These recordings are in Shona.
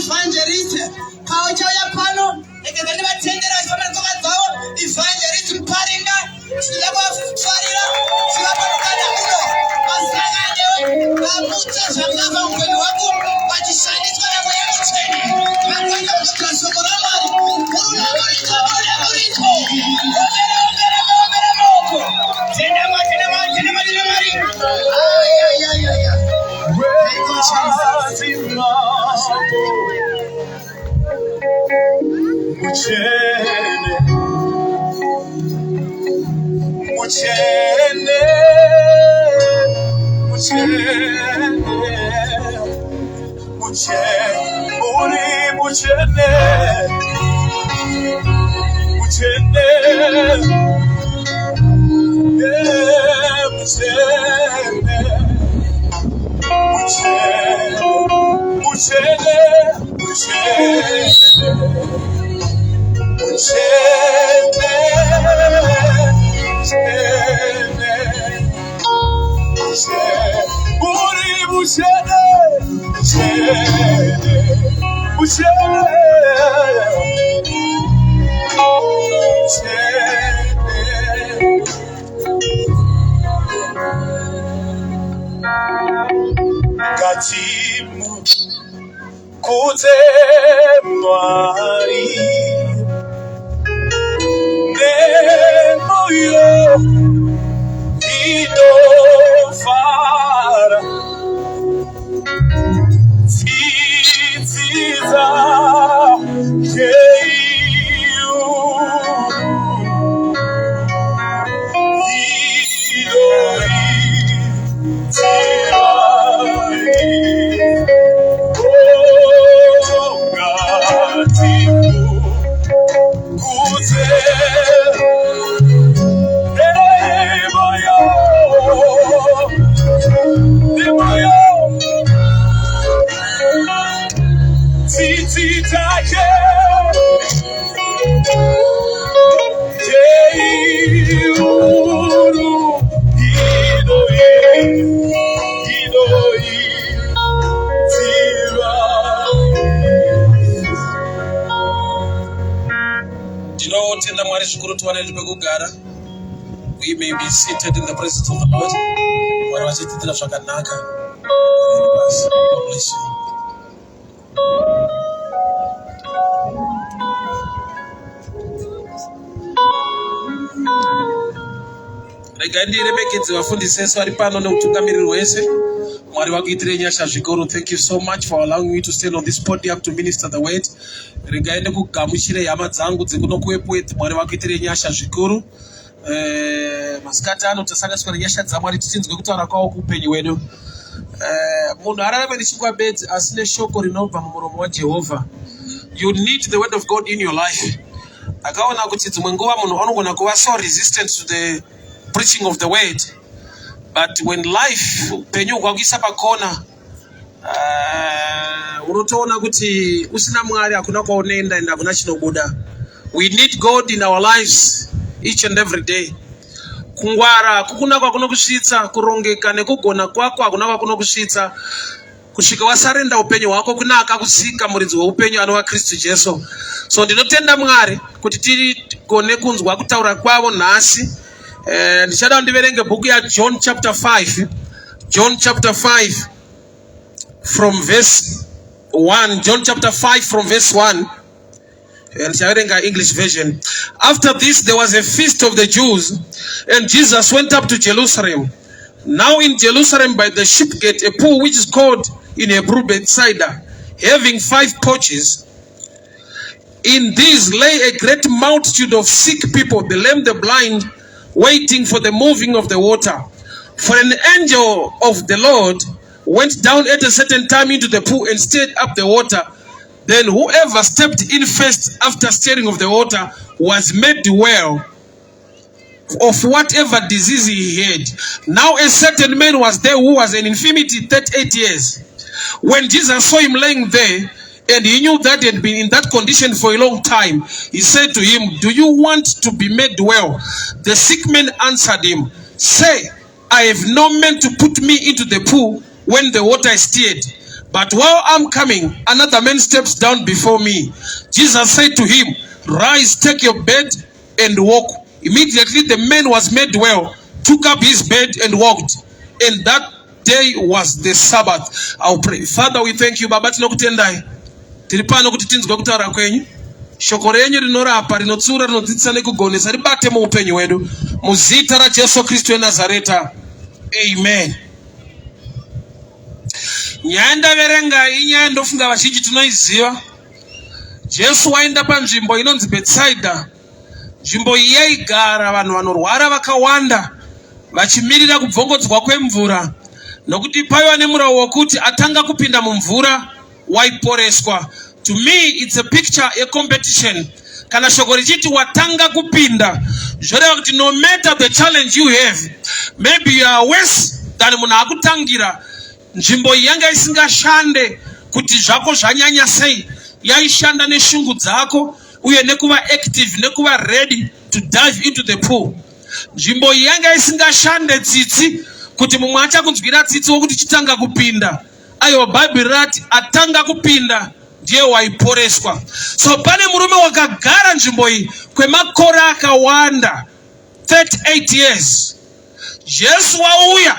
Evangelist pauchauya pano, regedza ndivatendera vachifamba netsoka dzavo. Evangelist Muparinga, tinoda kuvafarira, tivapa mukana uno vasangane vamutse zvakafa upenyu hwako vachishandiswa naMweya Mutsvene, vakwanisa kusvika shoko raMwari. Murume muriko, murume muriko, ombera, ombera, ombera maoko. Tenda Mwari, tenda Mwari, tenda Mwari, tenda Mwari. Ay, ay, ay, ay, ay. Thank you, Jesus. Mutsvene, mutsvene, mutsvene, mutsvene, uri mutsvene, mutsvene, eh, mutsvene, mutsvene, mutsvene, mutsvene, mutsvene, mutsvene, mutsvene, uri mutsvene, mutsvene, mutsvene, mutsvene. Ngatimukudze Mwari nemoyo inofara, tsitsi dzake Tsitsi dzake Jeuru inoi inoi tiva. Ndinotenda Mwari zvikuru tiwane pekugara. We may be seated in the presence of the Lord. Mwari vachitiitira zvakanaka. Pasi. God bless you. Regai ndiremekedze vafundisi vese vari pano neutungamiriri hwese. Mwari vakuitirei nyasha zvikuru. Thank you so much for allowing me to stand on this podium to minister the word. Regai ndikugamuchirei hama dzangu dzekuno kuEpworth. Mwari vakuitirei nyasha zvikuru. Masikati ano tasanganiswa nenyasha dzaMwari tichinzwe kutaura kwavo kuupenyu hwedu. Munhu ararame nechingwa bedzi asi neshoko rinobva mumuromo waJehovha. You need the word of God in your life. Akaona kuti dzimwe nguva munhu anogona kuva so resistant to the preaching of the word, but when life, upenyu hwakuisa pakona, unotoona kuti usina Mwari hakuna kwaunoenda and hakuna chinobuda. We need God in our lives each and every day. Kungwara kukuna kwakunokusvitsa, kurongeka nekugona kwako hakuna kwakunokusvitsa kusvika wasarenda upenyu hwako kuna akakusika, muridzi weupenyu anova Kristu Jesu. So ndinotenda Mwari kuti tigone kunzwa kutaura kwavo nhasi. Ndichada ndiverenge bhuku yaJohn chapter 5, John chapter 5 from verse 1, John chapter 5 from verse 1, and ndichaverenga English version. After this there was a feast of the Jews, and Jesus went up to Jerusalem. Now in Jerusalem by the sheep gate a pool which is called in Hebrew Bethsaida, having five porches. In these lay a great multitude of sick people, the lame, the blind, waiting for the moving of the water. For an angel of the Lord went down at a certain time into the pool and stirred up the water. Then whoever stepped in first after stirring of the water was made well of whatever disease he had. Now a certain man was there who was an infirmity 38 years. When Jesus saw him laying there, and he knew that he had been in that condition for a long time, he said to him, "Do you want to be made well?" The sick man answered him, "Say, I have no man to put me into the pool when the water is stirred. But while I'm coming, another man steps down before me. Jesus said to him, Rise, take your bed and walk. Immediately the man was made well, took up his bed and walked. And that day was the Sabbath. I'll pray. Father, we thank you. Baba tinokutendai. Tiri pano kuti tinzwe kutaura kwenyu. Shoko renyu rinorapa, rinotsiura, rinodzidzisa nekugonesa ribate muupenyu hwedu. Muzita raJesu Kristu weNazareta. Amen. Nyaya ndaverenga inyaya ndofunga vazhinji tinoiziva. Jesu waenda panzvimbo inonzi Betsaida. Nzvimbo iyi yaigara vanhu vanorwara vakawanda vachimirira kubvongodzwa kwemvura nokuti paiva nemurawo wokuti atanga kupinda mumvura waiporeswa. To me it's a picture yecompetition. Kana shoko richiti watanga kupinda zvoreva kuti no matter the challenge you have, maybe you are worse than munhu akutangira. Nzvimbo iyi yanga isingashande kuti zvako zvanyanya sei, yaishanda neshungu dzako uye nekuva active nekuva ready to dive into the pool. Nzvimbo iyi yanga isingashande tsitsi kuti mumwe achakunzwira tsitsi wokuti chitanga kupinda. Aiwa, Bhaibheri rati atanga kupinda ndiye waiporeswa. So pane murume wakagara nzvimbo iyi kwemakore akawanda, 38 years. Jesu wauya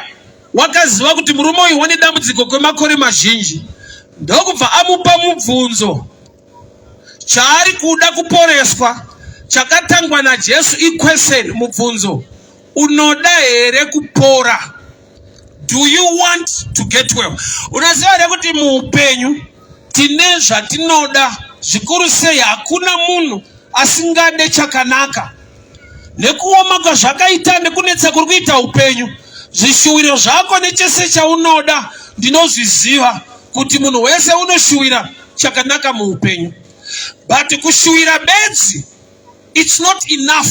wakaziva kuti murume uyu wane dambudziko kwemakore mazhinji, ndokubva amupa mubvunzo. Chaari kuda kuporeswa chakatangwa naJesu iquestion, mubvunzo: unoda here kupora? Do you want to get well? Unoziva here kuti muupenyu tine zvatinoda zvikuru sei? Hakuna munhu asingade chakanaka. Nekuoma kwazvakaita nekunetsa kuri kuita upenyu, zvishuwiro zvako nechese chaunoda, ndinozviziva kuti munhu wese unoshuwira chakanaka muupenyu, but kushuwira bedzi, it's not enough.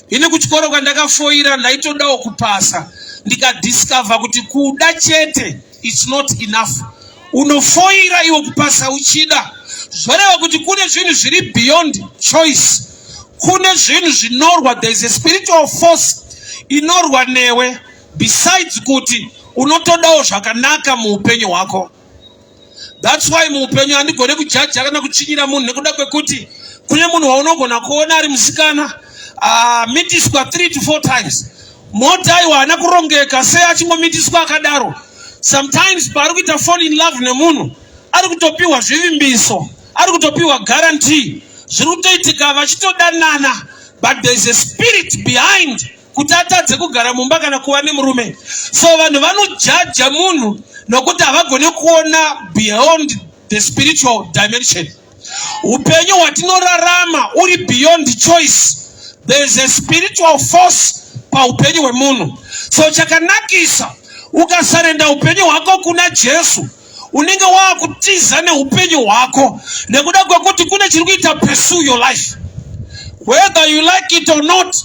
Ini kuchikoro kwandakafoira ndaitodawo kupasa, ndikadiscover kuti kuda chete, it's not enough. Unofoira iwe kupasa uchida, zvoreva kuti kune zvinhu zviri beyond choice, kune zvinhu zvinorwa. There is a spiritual force inorwa newe besides kuti unotodawo zvakanaka muupenyu hwako. That's why muupenyu handigone kujaja kana kuchinyira munhu, nekuda kwekuti kune munhu waunogona kuona ari musikana amitiswa 3 to 4 times, mota aiwa haana kurongeka sei achingomitiswa akadaro. Sometimes paari kuita fall in love nemunhu, ari kutopiwa zvivimbiso, ari kutopiwa guarantee, zviri kutoitika vachitodanana, but there is a spirit behind kuti atadze kugara mumba kana kuva nemurume. So vanhu vanojaja munhu nokuti havagoni kuona beyond the spiritual dimension. Upenyu hwatinorarama uri beyond choice. There is a spiritual force paupenyu hwemunhu. So chakanakisa, ukasurrender upenyu hwako kuna Jesu, unenge waakutiza neupenyu hwako, nekuda kwekuti kune chiri kuita pursue your life, whether you like it or not.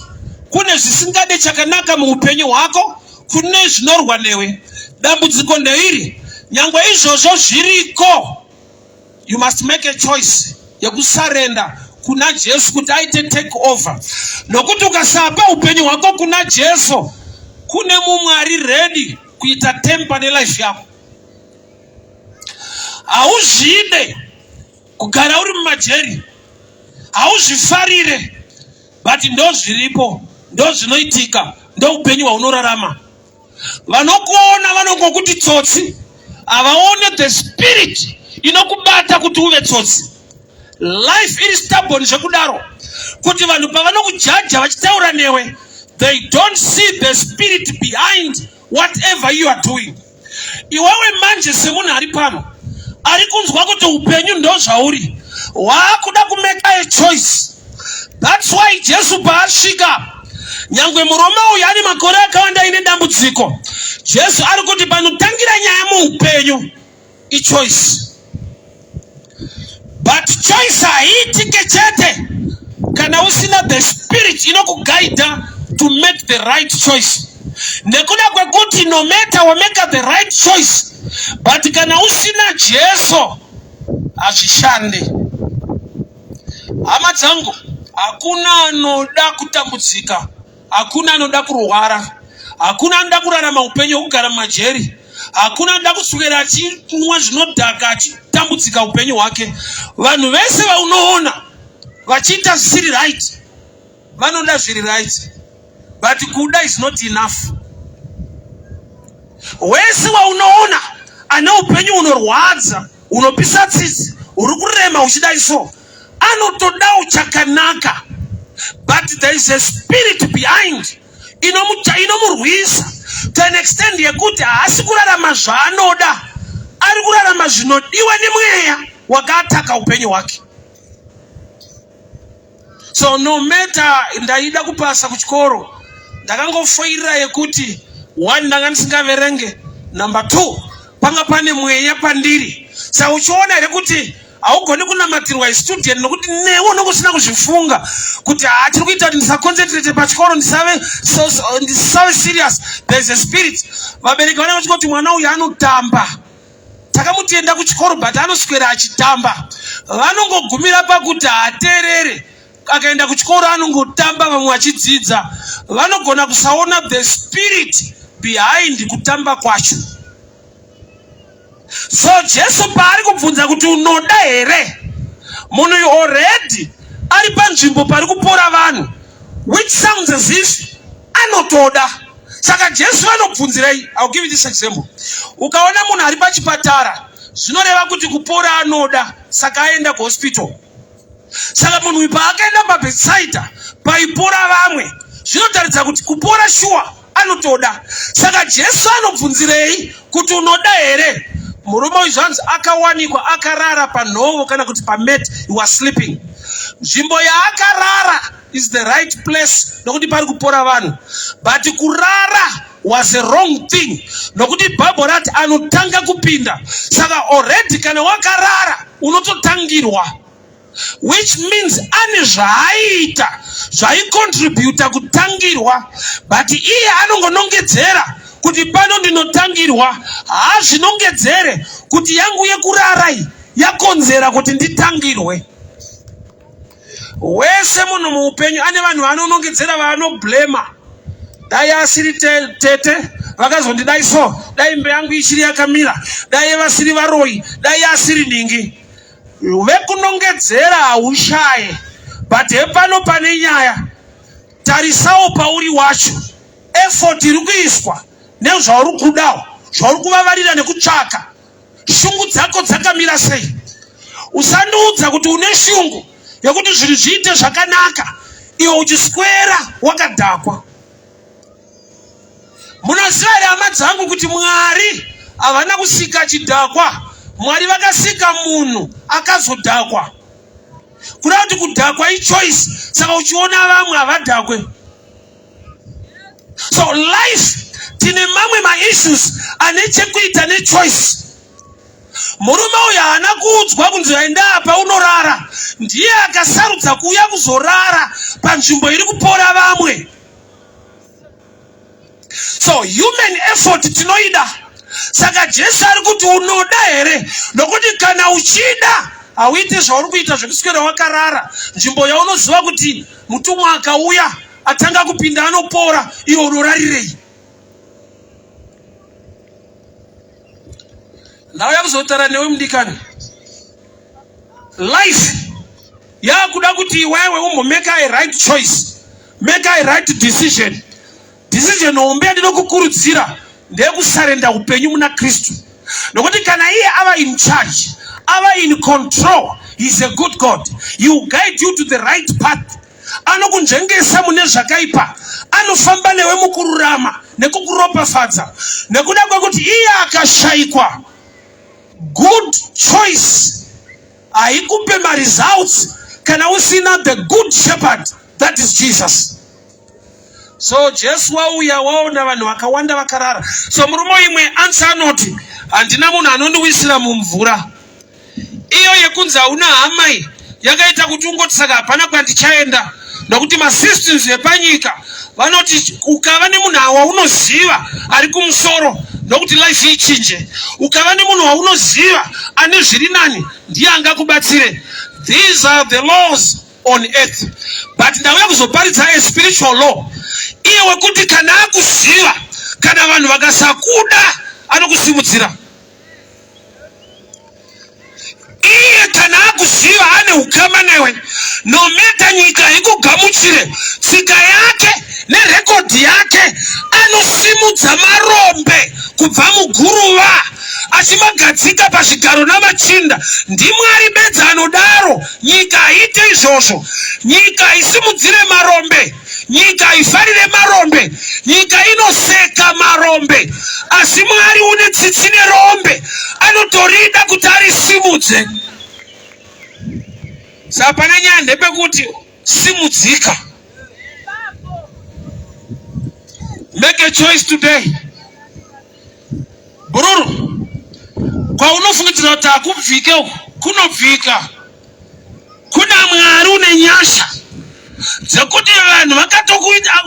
Kune zvisingade chakanaka muupenyu hwako, kune zvinorwa newe. Dambudziko ndeiri: nyangwe izvozvo zviriko, you must make a choice yekusurrender kuna Jesu kuti aite take over, nokuti ukasapa upenyu hwako kuna Jesu, kune mumwe ari ready kuita tamper nelife yako. Hauzvide kugara uri mumajeri, hauzvifarire, but ndo zviripo, ndo zvinoitika, ndo upenyu hwaunorarama. Vanokuona vanongokuti tsotsi, havaone the spirit inokubata kuti uve tsotsi. Life iri stubborn zvekudaro kuti vanhu pavanokujaja vachitaura newe, they don't see the spirit behind whatever you are doing. Iwewe manje semunhu ari pano ari kunzwa kuti upenyu ndo zvauri, waakuda kumake a choice. That's why Jesu paasvika, nyangwe murume uyu ane makore akawanda aine dambudziko, Jesu ari kuti panotangira nyaya muupenyu ichoice. But choice haiitike chete kana usina the spirit inokuguida to make the right choice, nekuda kwekuti no matter wamake the right choice, but kana usina Jesu hazvishande. Hama dzangu, hakuna anoda kutambudzika, hakuna anoda kurwara, hakuna anoda kurarama upenyu hwekugara mumajeri. Hakuna anoda kuswera achinwa zvinodhaka achitambudzika upenyu hwake. Vanhu vese vaunoona vachiita zvisiri right vanoda zviri right, but kuda is not enough. Wese waunoona ane upenyu hunorwadza, hunopisa tsitsi, huri kurema uchidai so, anotodawo chakanaka, but there is a spirit behind inomurwisa to an extent yekuti haasi kurarama zvaanoda, ari kurarama zvinodiwa nemweya wakaataka upenyu hwake. So no matter ndaida kupasa kuchikoro, ndakangofoirira yekuti one, ndanga ndisingaverenge, number two, panga pane mweya pandiri. Saka uchiona here kuti haugoni kunamatirwa istudent nokuti newe unenge usina kuzvifunga kuti haa tiri kuita kuti ndisaconcentrate pachikoro, ndisave so, so, ndisave serious. There is a spirit. Vabereki vanenge vachika kuti mwana uyu anotamba, takamuti enda kuchikoro but anoswera achitamba. Vanongogumira pakuti haateerere, akaenda kuchikoro anongotamba vamwe vachidzidza. Vanogona kusaona the spirit behind kutamba kwacho. So Jesu paari kubvunza kuti unoda here, munhu uyu already ari panzvimbo pari kupora vanhu, which sounds as if anotoda. Saka Jesu vanobvunzirei? I'll give you this example. Ukaona munhu ari pachipatara, zvinoreva kuti kupora anoda, saka aenda kuhospital. Saka munhu uyu paakaenda paBetsaida paipora vamwe, zvinotaridza kuti kupora shuwa anotoda. Saka Jesu anobvunzirei kuti unoda here? Murume uyu zvanzi akawanikwa akarara panhovo kana kuti pamat, he was sleeping. Nzvimbo yaakarara is the right place nokuti pari kupora vanhu, but kurara was a wrong thing nokuti Bible rati anotanga kupinda. Saka already kana wakarara unototangirwa, which means ane zvaaiita zvaicontributa kutangirwa, but iye anongonongedzera kuti pano ndinotangirwa. Haazvinongedzere kuti yangu yekurara iyi yakonzera kuti nditangirwe. Wese munhu muupenyu ane vanhu vaanonongedzera, vaanoblema. Dai asiri tete vakazondidai so, dai imba yangu ichiri yakamira, dai vasiri varoyi, dai asiri nhingi. Vekunongedzera haushaye, but hepano pane nyaya. Tarisawo pauri wacho, effort iri kuiswa nezvauri kudawo, zvauri kuvavarira nekutsvaka. Shungu dzako dzakamira sei? Usandiudza kuti une shungu yekuti zvinhu zviite zvakanaka iwe uchiswera wakadhakwa. Munoziva here hama dzangu kuti Mwari havana kusika chidhakwa? Mwari vakasika munhu akazodhakwa. Kuda kuti kudhakwa ichoice, saka uchiona vamwe havadhakwe. So life tine mamwe maissues ane chekuita nechoice. Murume uyu haana kuudzwa kunzi enda apa unorara, ndiye akasarudza kuuya kuzorara panzvimbo iri kupora vamwe. So human effort tinoida. Saka Jesu ari kuti unoda here? Nokuti kana uchida hauiti zvauri kuita zvekuswera wakarara nzvimbo yaunoziva kuti mutumwa akauya atanga kupinda anopora, iwe unorarirei? Ndauya kuzotaura newe mudikani. Life yakuda kuti iwewe umbomake a right choice, make a right decision. Decision hombe yandinokukurudzira ndeyekusarenda upenyu muna Kristu, nokuti kana iye ava in charge, ava in control, he is a good God, he will guide you to the right path. Anokunzvengesa mune zvakaipa, anofamba newe mukururama nekukuropafadza, nekuda kwekuti iye akashaikwa. Good choice haikupe maresults kana usina the good shepherd, that is Jesus. So Jesu wauya waona vanhu vakawanda vakarara. So murume imwe answer anoti handina munhu anondiwisira mumvura. Iyo yekunzi hauna hama iyi yakaita kuti ungoti saka hapana kwandichaenda, nokuti masystems epanyika vanoti ukava nemunhu waunoziva ari kumusoro nokuti life ichinje, ukava nemunhu waunoziva ane zviri nani ndiye angakubatsire. These are the laws on earth, but ndauya kuzoparidza a spiritual law, iye wekuti kana akuziva, kana vanhu vakasakuda. Anokusimudzira. Iye kana akuziva ane ukama newe, no matter nyika ikugamuchire, tsika yake nerekodhi yake, anosimudza marombe kubva muguruva achimagadzika pazvigaro namachinda. NdiMwari bedzi anodaro. Nyika haiite izvozvo. Nyika haisimudzire marombe. Nyika haifarire marombe. Nyika inoseka marombe. Asi Mwari une tsitsi nerombe, anotorida kuti arisimudze. Saka pane nyaya ndepekuti simudzika. Make a choice today. Bhururu, kwaunofungidzira kuti hakubvike uku, kunobvika. Kuna Mwari une nyasha dzekuti vanhu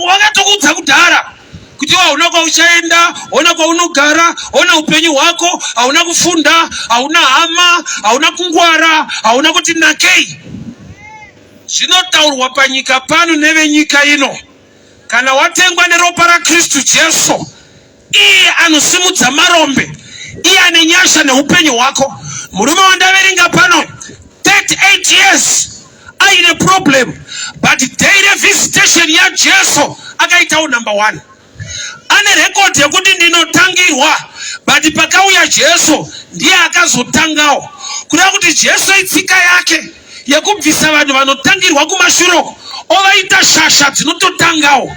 vakatokuudza kudhara kuti hauna kwauchaenda, hauna kwaunogara, hauna upenyu hwako, hauna kufunda, hauna hama, hauna kungwara, hauna kuti nakei. Zvinotaurwa panyika pano nevenyika ino, kana watengwa neropa raKristu Jesu, Iye anosimudza marombe, iye ane nyasha neupenyu hwako. Murume wandaverenga pano 38 years aine problem, but day revisitation yaJesu akaitawo number one. Ane record yekuti ndinotangirwa, but pakauya Jesu ndiye akazotangawo. Kureva kuti Jesu itsika yake yekubvisa vanhu vanotangirwa kumashure uko ovaita shasha dzinototangawo.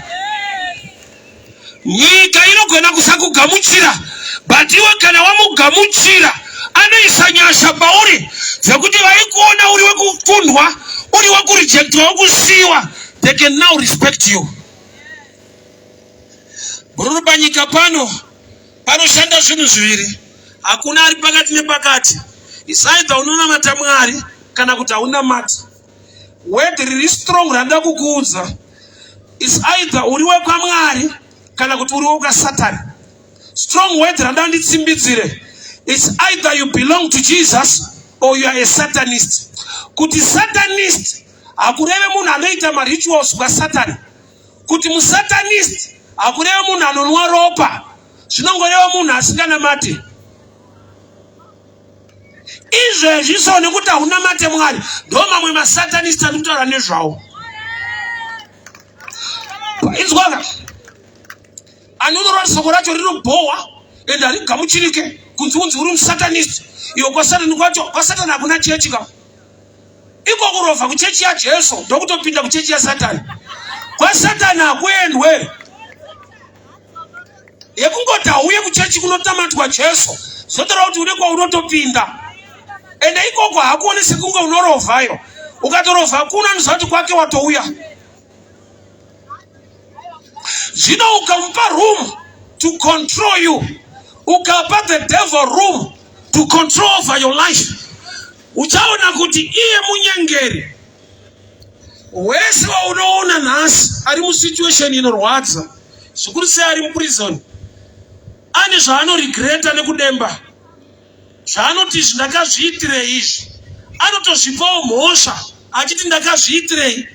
Nyika inogona kusakugamuchira, but iwe kana wamugamuchira anoisa nyasha pauri dzekuti vaikuona uri wekukundwa, uri wekurejectwa, wekusiyiwa, they can now respect you. Bhururu, panyika pano panoshanda zvinhu zviviri, hakuna ari pakati nepakati. It's either unonamata Mwari kana kuti haunamati. Word riri strong randida kukuudza is either uri wekwaMwari kana kuti uri wekwaSatani. Strong word randida nditsimbidzire is either you belong to Jesus or you are a satanist. Kuti satanist hakureve munhu anoita marituals kwaSatani. Kuti musatanist hakureve munhu anonwa ropa, zvinongoreva munhu asinganamati. Izvezvi so nekuti haunamate Mwari, ndo mamwe masatanist ari kutaura nezvawo. Inzwaka, anonorwa soko racho rinobhowa ende harigamuchirike kunzi unzi uri musatanist. Iwe kwasatani kwacho, kwasatani hakuna chechi ka. Iko kurovha kuchechi yaJesu ndokutopinda kuchechi yaSatani. KwaSatani hakuendwe. Yekungoti hauye kuchechi kunotamatwa Jesu zvotoreva kuti une kwaunotopinda, ende ikoko hakuoni sekunge unorovhayo. Ukatorovha kuno anoziva kuti kwake watouya. Zvino ukamupa room to control you, ukapa the devil room to control over your life, uchaona kuti iye munyengeri wese waunoona nhasi ari musituation inorwadza zvikuru sei ari muprison, ane zvaanoregreta nekudemba, zvaanoti izvi ndakazviitirei izvi. Anotozvipawo mhosva achiti ndakazviitirei.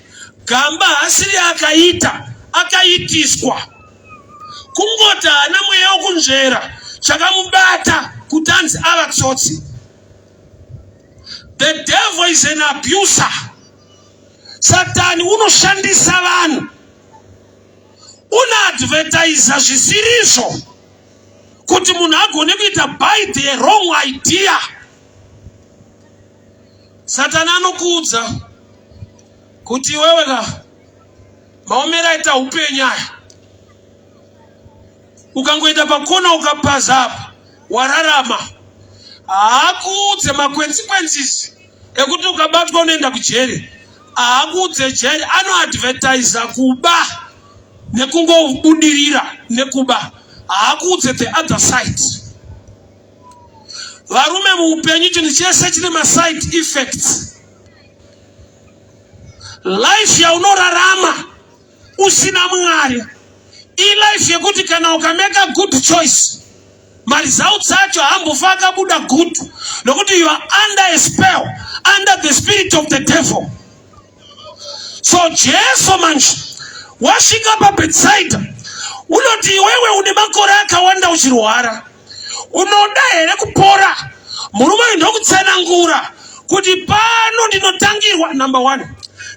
Gamba hasiri akaita, akaitiswa. Kungoti haana mweya wokunzvera chakamubata kuti anzi ava tsotsi. The devil is an abuser. Satani unoshandisa vanhu, unoadvertisa zvisirizvo kuti munhu agone kuita buy the wrong idea. Satani anokuudza kuti iwewe ka maomero aita upenyu aya, ukangoenda pakona ukapaza apa wararama. Haakuudze maconsequences ekuti ukabatwa unoenda kujeri. Haakuudze jeri, anoadvertisa kuba nekungobudirira nekuba. Haakuudze the other side. Varume, muupenyu chinhu chese chine maside effects. Life yaunorarama usina Mwari ilife yekuti kana ukameka good choice, maresults acho haambofa akabuda good, nokuti you are under a spell, under the spirit of the devil. So Jesu manje wasvika paBethsaida, unoti iwewe une makore akawanda uchirwara. Unoda here kupora? Murume uyu ndokutsanangura kuti pano ndinotangirwa number one,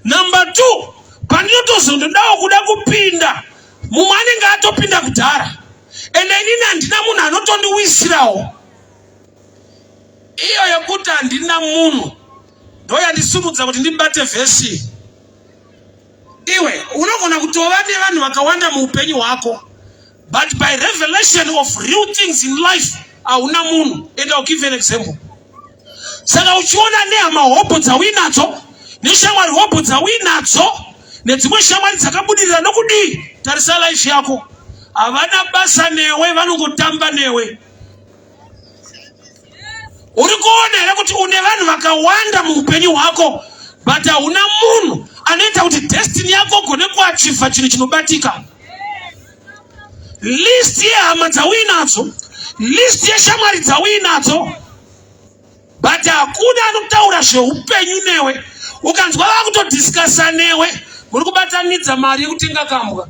number two, pandinotozondodawo kuda kupinda mumwe anenge atopinda kudhara, ende inini handina munhu anotondiwisirawo. Iyo yekuti handina munhu ndoyandisimudza kuti ndibate vhesi. Iwe unogona kutova nevanhu vakawanda muupenyu hwako, but by revelation of real things in life hauna munhu. And I'll give an example. Saka uchiona nehama hobho dzauinadzo neshamwari hobho dzauinadzo nedzimwe shamwari dzakabudirira nokudii, tarisa life yako, havana basa newe, vanongotamba newe. Uri kuona here kuti une vanhu vakawanda muupenyu hwako, but hauna munhu anoita kuti destiny yako ugone kuachivha chinhu chinobatika? List yehama dzauinadzo, list yeshamwari dzauinadzo, but hakuna anotaura zveupenyu newe. Ukanzwa vakutodhiskasa newe, muri kubatanidza mari yekutenga kambwa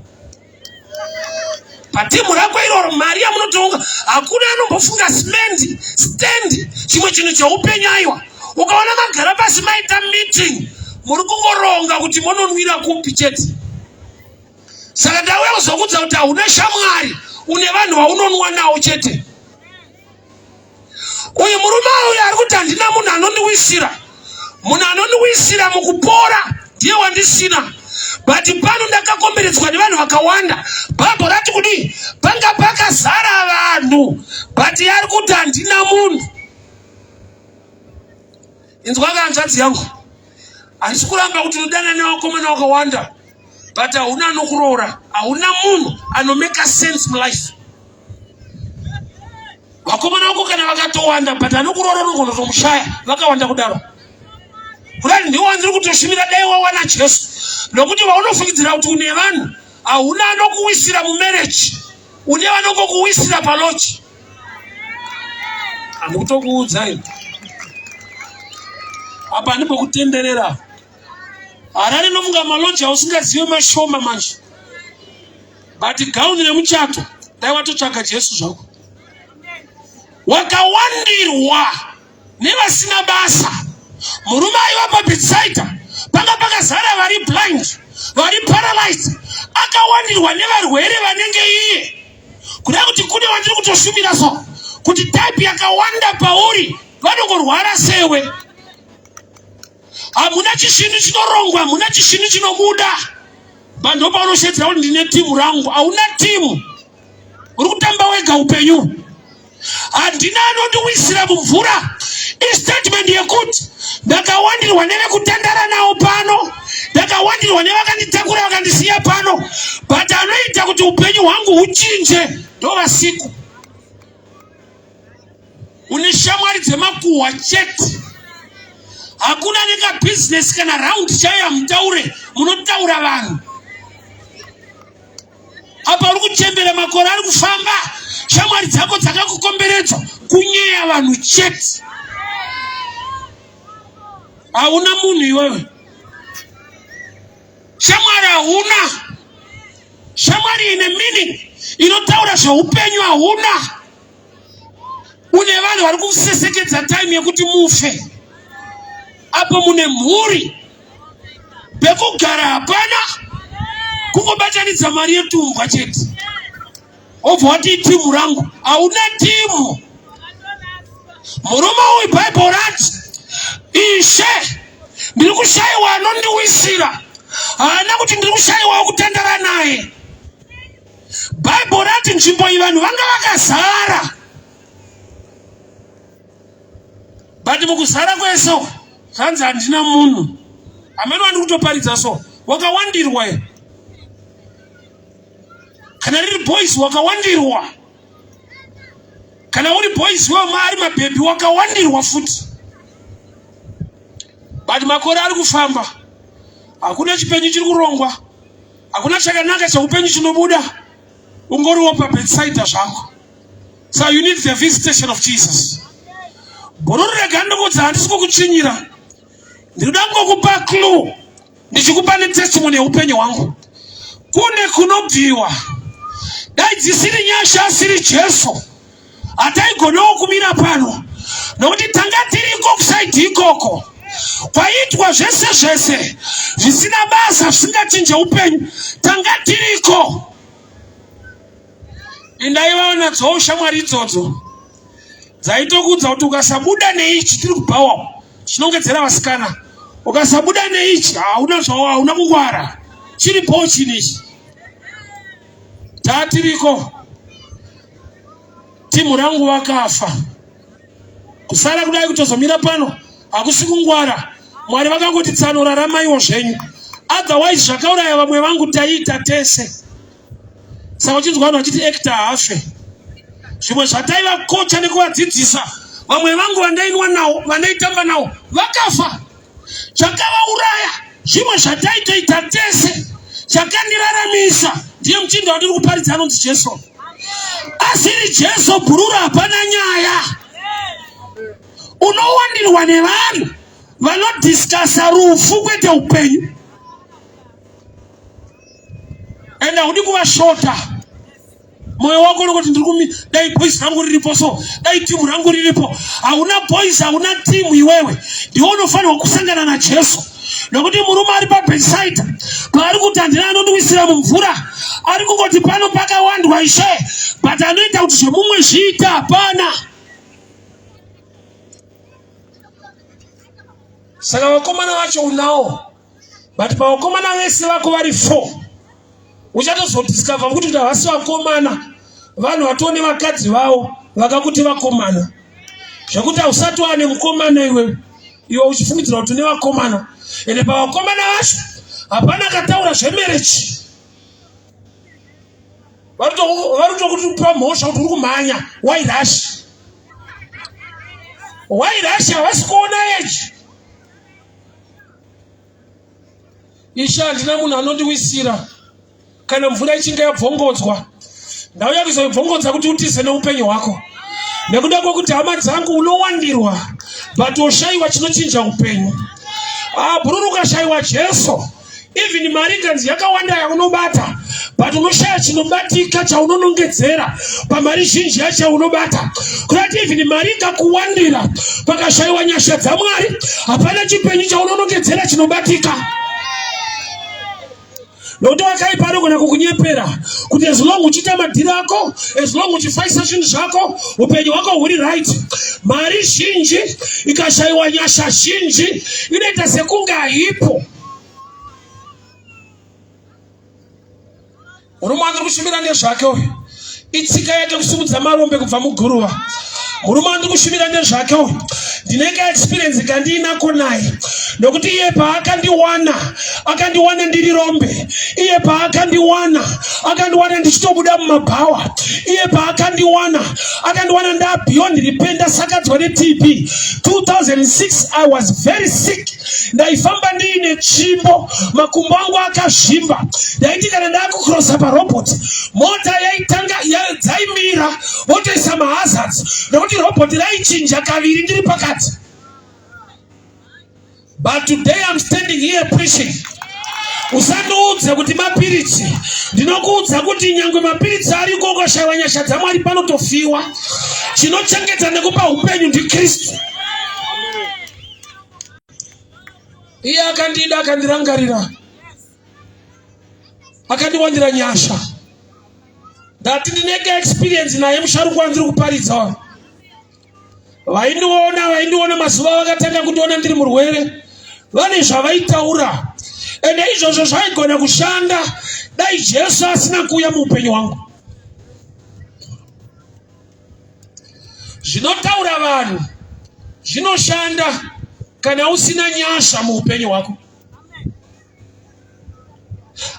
patimu rako iroro, mari yamunotonga. Hakuna anombofunga simendi, stand, chimwe chinhu cheupenyu. Aiwa, ukaona magara pasi maita meeting, muri kungoronga kuti mononwira kupi chete. Saka ndauya kuzokudza kuti hauna shamwari, une vanhu vaunonwa nawo chete. Uyu murume uyu ari kuti handina munhu anondiwisira, munhu anondiwisira mukupora ndiye wandisina, but pano ndakakomberedzwa nevanhu vakawanda. Bhabho rati kudii? Panga pakazara vanhu, but ari kuti handina munhu. Inzwa hanzvadzi yangu, handisi kuramba kuti unodana nevakomana vakawanda, but hauna anokuroora, hauna munhu anomeka sense mulife. Vakomana vako kana vakatowanda, but anokuroora unogona kutomushaya vakawanda kudaro. Kudai ndiwo wandiri kutoshumira, dai wawana Jesu, nokuti vaunofungidzira kuti une vanhu, hauna anokuwisira mumarriage, une vanongokuwisira palodge. Handikutokuudza ini apa, handimbokutenderera. Harare inofunga malodge ausingazive mashoma manje, but gauni remuchato, dai watotsvaga Jesu zvako. Wakawandirwa nevasina basa. Murume aiva paBhetsaida, panga pakazara vari blind, vari paralyzed, akawandirwa nevarwere vanenge iye. Kuda kuti kune wandiri kutoshumira so kuti type yakawanda pauri vanongorwara sewe. Hamuna chisvinhu chinorongwa, hamuna chisvinhu chinobuda. Vanhu paunoshedzera kuti ndine timu rangu, hauna timu, uri kutamba wega upenyu. Handina anondiwisira mumvura istatement yekuti ndakawandirwa nevekutandara nawo pano, ndakawandirwa nevakanditakura vakandisiya pano, but anoita kuti upenyu hwangu huchinje ndovasiku. Une shamwari dzemakuhwa chete, hakuna nekabhizinesi kana raundi chaiyo hamutaure, munotaura vanhu. Apa uri kuchembera, makore ari kufamba, shamwari dzako dzakakukomberedza kunyeya vanhu chete. Hauna munhu iwewe, shamwari hauna, shamwari ine meaning inotaura zveupenyu hauna. Une vanhu vari kusesekedza time yekuti mufe. Apo mune mhuri, pekugara hapana, kungobatanidza mari yetumbwa chete, wobva wati itimu rangu. Hauna timu. Murume uyu, Bhaibheri rati, "Ishe, ndiri kushayiwa anondiwisira." Haana kuti ndiri kushayiwa wekutandara naye. Bhaibheri rati nzvimbo iyi vanhu vanga vakazara, but mukuzara kwese uku zvanzi handina munhu. Hamene wandiri kutoparidza so, wakawandirwa here? Kana riri boys, wakawandirwa. Kana uri boys wemari mabhebhi, wakawandirwa futi, but makore ari kufamba, hakuna chipenyu chiri kurongwa, hakuna chakanaka cheupenyu chinobuda, ungoriwo paBethsaida zvako. So you need the visitation of Jesus. Bhururu, rega ndikudza, handisi kukuchinyira, ndinoda kungokupa clue ndichikupa netestimony yeupenyu hwangu. Kune kunobviwa, dai dzisiri nyasha asiri Jesu. Hataigonawo kumira pano nokuti tanga tiriko kusaidhi ikoko kwaiitwa zvese zvese zvisina basa zvisingachinje upenyu, tanga tiriko. Indaivawo nadzowo shamwari idzodzo dzaitokuudza kuti ukasabuda neichi tiri kubhawa chinongedzera vasikana, ukasabuda neichi hauna zvawo, hauna kungwara, chiripo chinhu ichi. Tatiriko timu rangu vakafa kusara kudai kutozomira pano hakusi kungwara. Mwari vakangoti tsano raramaiwo zvenyu, otherwise zvakauraya vamwe vangu taiita tese. Saka uchinzwa vanhu vachiti actor haafe, zvimwe zvataivakocha nekuvadzidzisa vamwe vangu vandainwa nawo vandaitamba nawo vakafa. Chakavauraya zvimwe zvataitoita tese. Chakandiraramisa ndiye muchinda wandiri kuparidza anonzi Jesu. Asiri Jesu bhururu hapana nyaya. Unowandirwa nevanhu vanodhiskasa rufu kwete upenyu. Ende haudi kuvashota. Moyo wako unokuti ndiri kumi dai boys rangu riripo so dai timu rangu riripo. Hauna boys, hauna timu iwewe. Ndiwe unofanirwa kusangana naJesu. Nokuti murume ari paBethsaida paari kuti handina anondiwisira mumvura, ari kungoti pano pakawandwa Ishe, but anoita kuti zvemumwe zviite hapana. Saka vakomana vacho unawo, but pavakomana vese vako vari 4 uchatozodiscover kuti kuti havasi vakomana, vanhu vatoo nevakadzi vavo vakakuti vakomana, zvekuti hausati wane mukomana iwewe, iwe uchifungidzira kuti une vakomana, ende pavakomana vacho hapana akataura zvemerechi. Vari kutokupa mhosva kuti uri kumhanya. Why rush? Why rush? Havasi kuona age. Ishe, handina munhu anondiwisira kana mvura ichinge yabvongodzwa. Ndauya kuzoibvongodza kuti utize neupenyu hwako, nekuda kwekuti hama dzangu unowandirwa but woshayiwa chinochinja upenyu. Bhururu, ukashayiwa Jesu, even mari ikanzi yakawanda yaunobata, but unoshaya chinobatika chaunonongedzera pamari zhinji yacho yaunobata. Kurati even mari ikakuwandira, pakashayiwa nyasha dzaMwari, hapana chipenyu chaunonongedzera chinobatika. Nokuti wakaipa anogona kukunyepera kuti as long uchiita madhiri ako, as long uchifaisa zvinhu zvako, upenyu hwako huri right. Mari zhinji ikashayiwa nyasha zhinji inoita sekunge haipo. Murume wandiri kushumira ndezvake uyu, itsika yake kusimudza marombe kubva muguruva. Murume wandiri kushumira ndezvake uyu, ndine kaexperience kandiinako naye, nokuti iye paakandiwana akandiwana ndiri rombe. Iye paakandiwana akandiwana ndichitobuda mumabhawa. Iye paakandiwana akandiwana nda beyond repair, ndasakadzwa neTB. 2006 I was very sick. Ndaifamba ndiine tsvimbo, makumbo angu akazvimba. Ndaiti kana ndakukrosa parobot, mota yaitanga dzaimira, votoisa mahazards, nokuti robot raichinja kaviri ndiri pakati. But today I'm standing here preaching. Usandiudze kuti mapiritsi, ndinokuudza kuti nyangwe mapiritsi ariko, ukashaiwa nyasha dzaMwari panotofiwa. Chinochengeta nekupa upenyu ndiKristu. Iye akandida, akandirangarira, akandiwanira nyasha. Ndati ndinenge experience naye musharukwa wandiri kuparidza. Vaindiona mazuva vakatanga kundiona ndiri murwere, vane zvavaitaura, ende izvozvo zvaigona kushanda dai Jesu asina kuuya muupenyu hwangu. Zvinotaura vanhu zvinoshanda kana usina nyasha muupenyu hwako,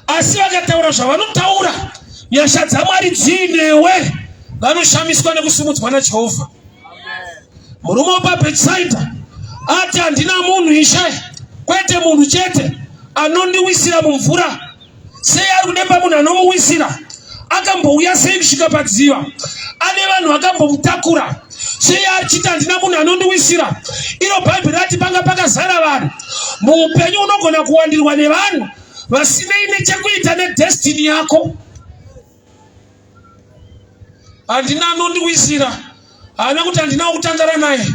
asi vakataura zvavanotaura nyasha dzaMwari dziinewe, vanoshamiswa nekusimudzwa naJehovha. Murume wepaBethsaida ati handina munhu Ishe, kwete munhu chete anondiwisira mumvura. Sei ari kudemba munhu anomuwisira? Akambouya sei kusvika padziva? Ane vanhu vakambomutakura. Sei achiti handina munhu anondiwisira? Iro Bhaibheri rati panga pakazara vanhu. Muupenyu unogona kuwandirwa nevanhu vasinei nechekuita nedestiny yako. Handina anondiwisira. Haana kuti handina wekutandara naye.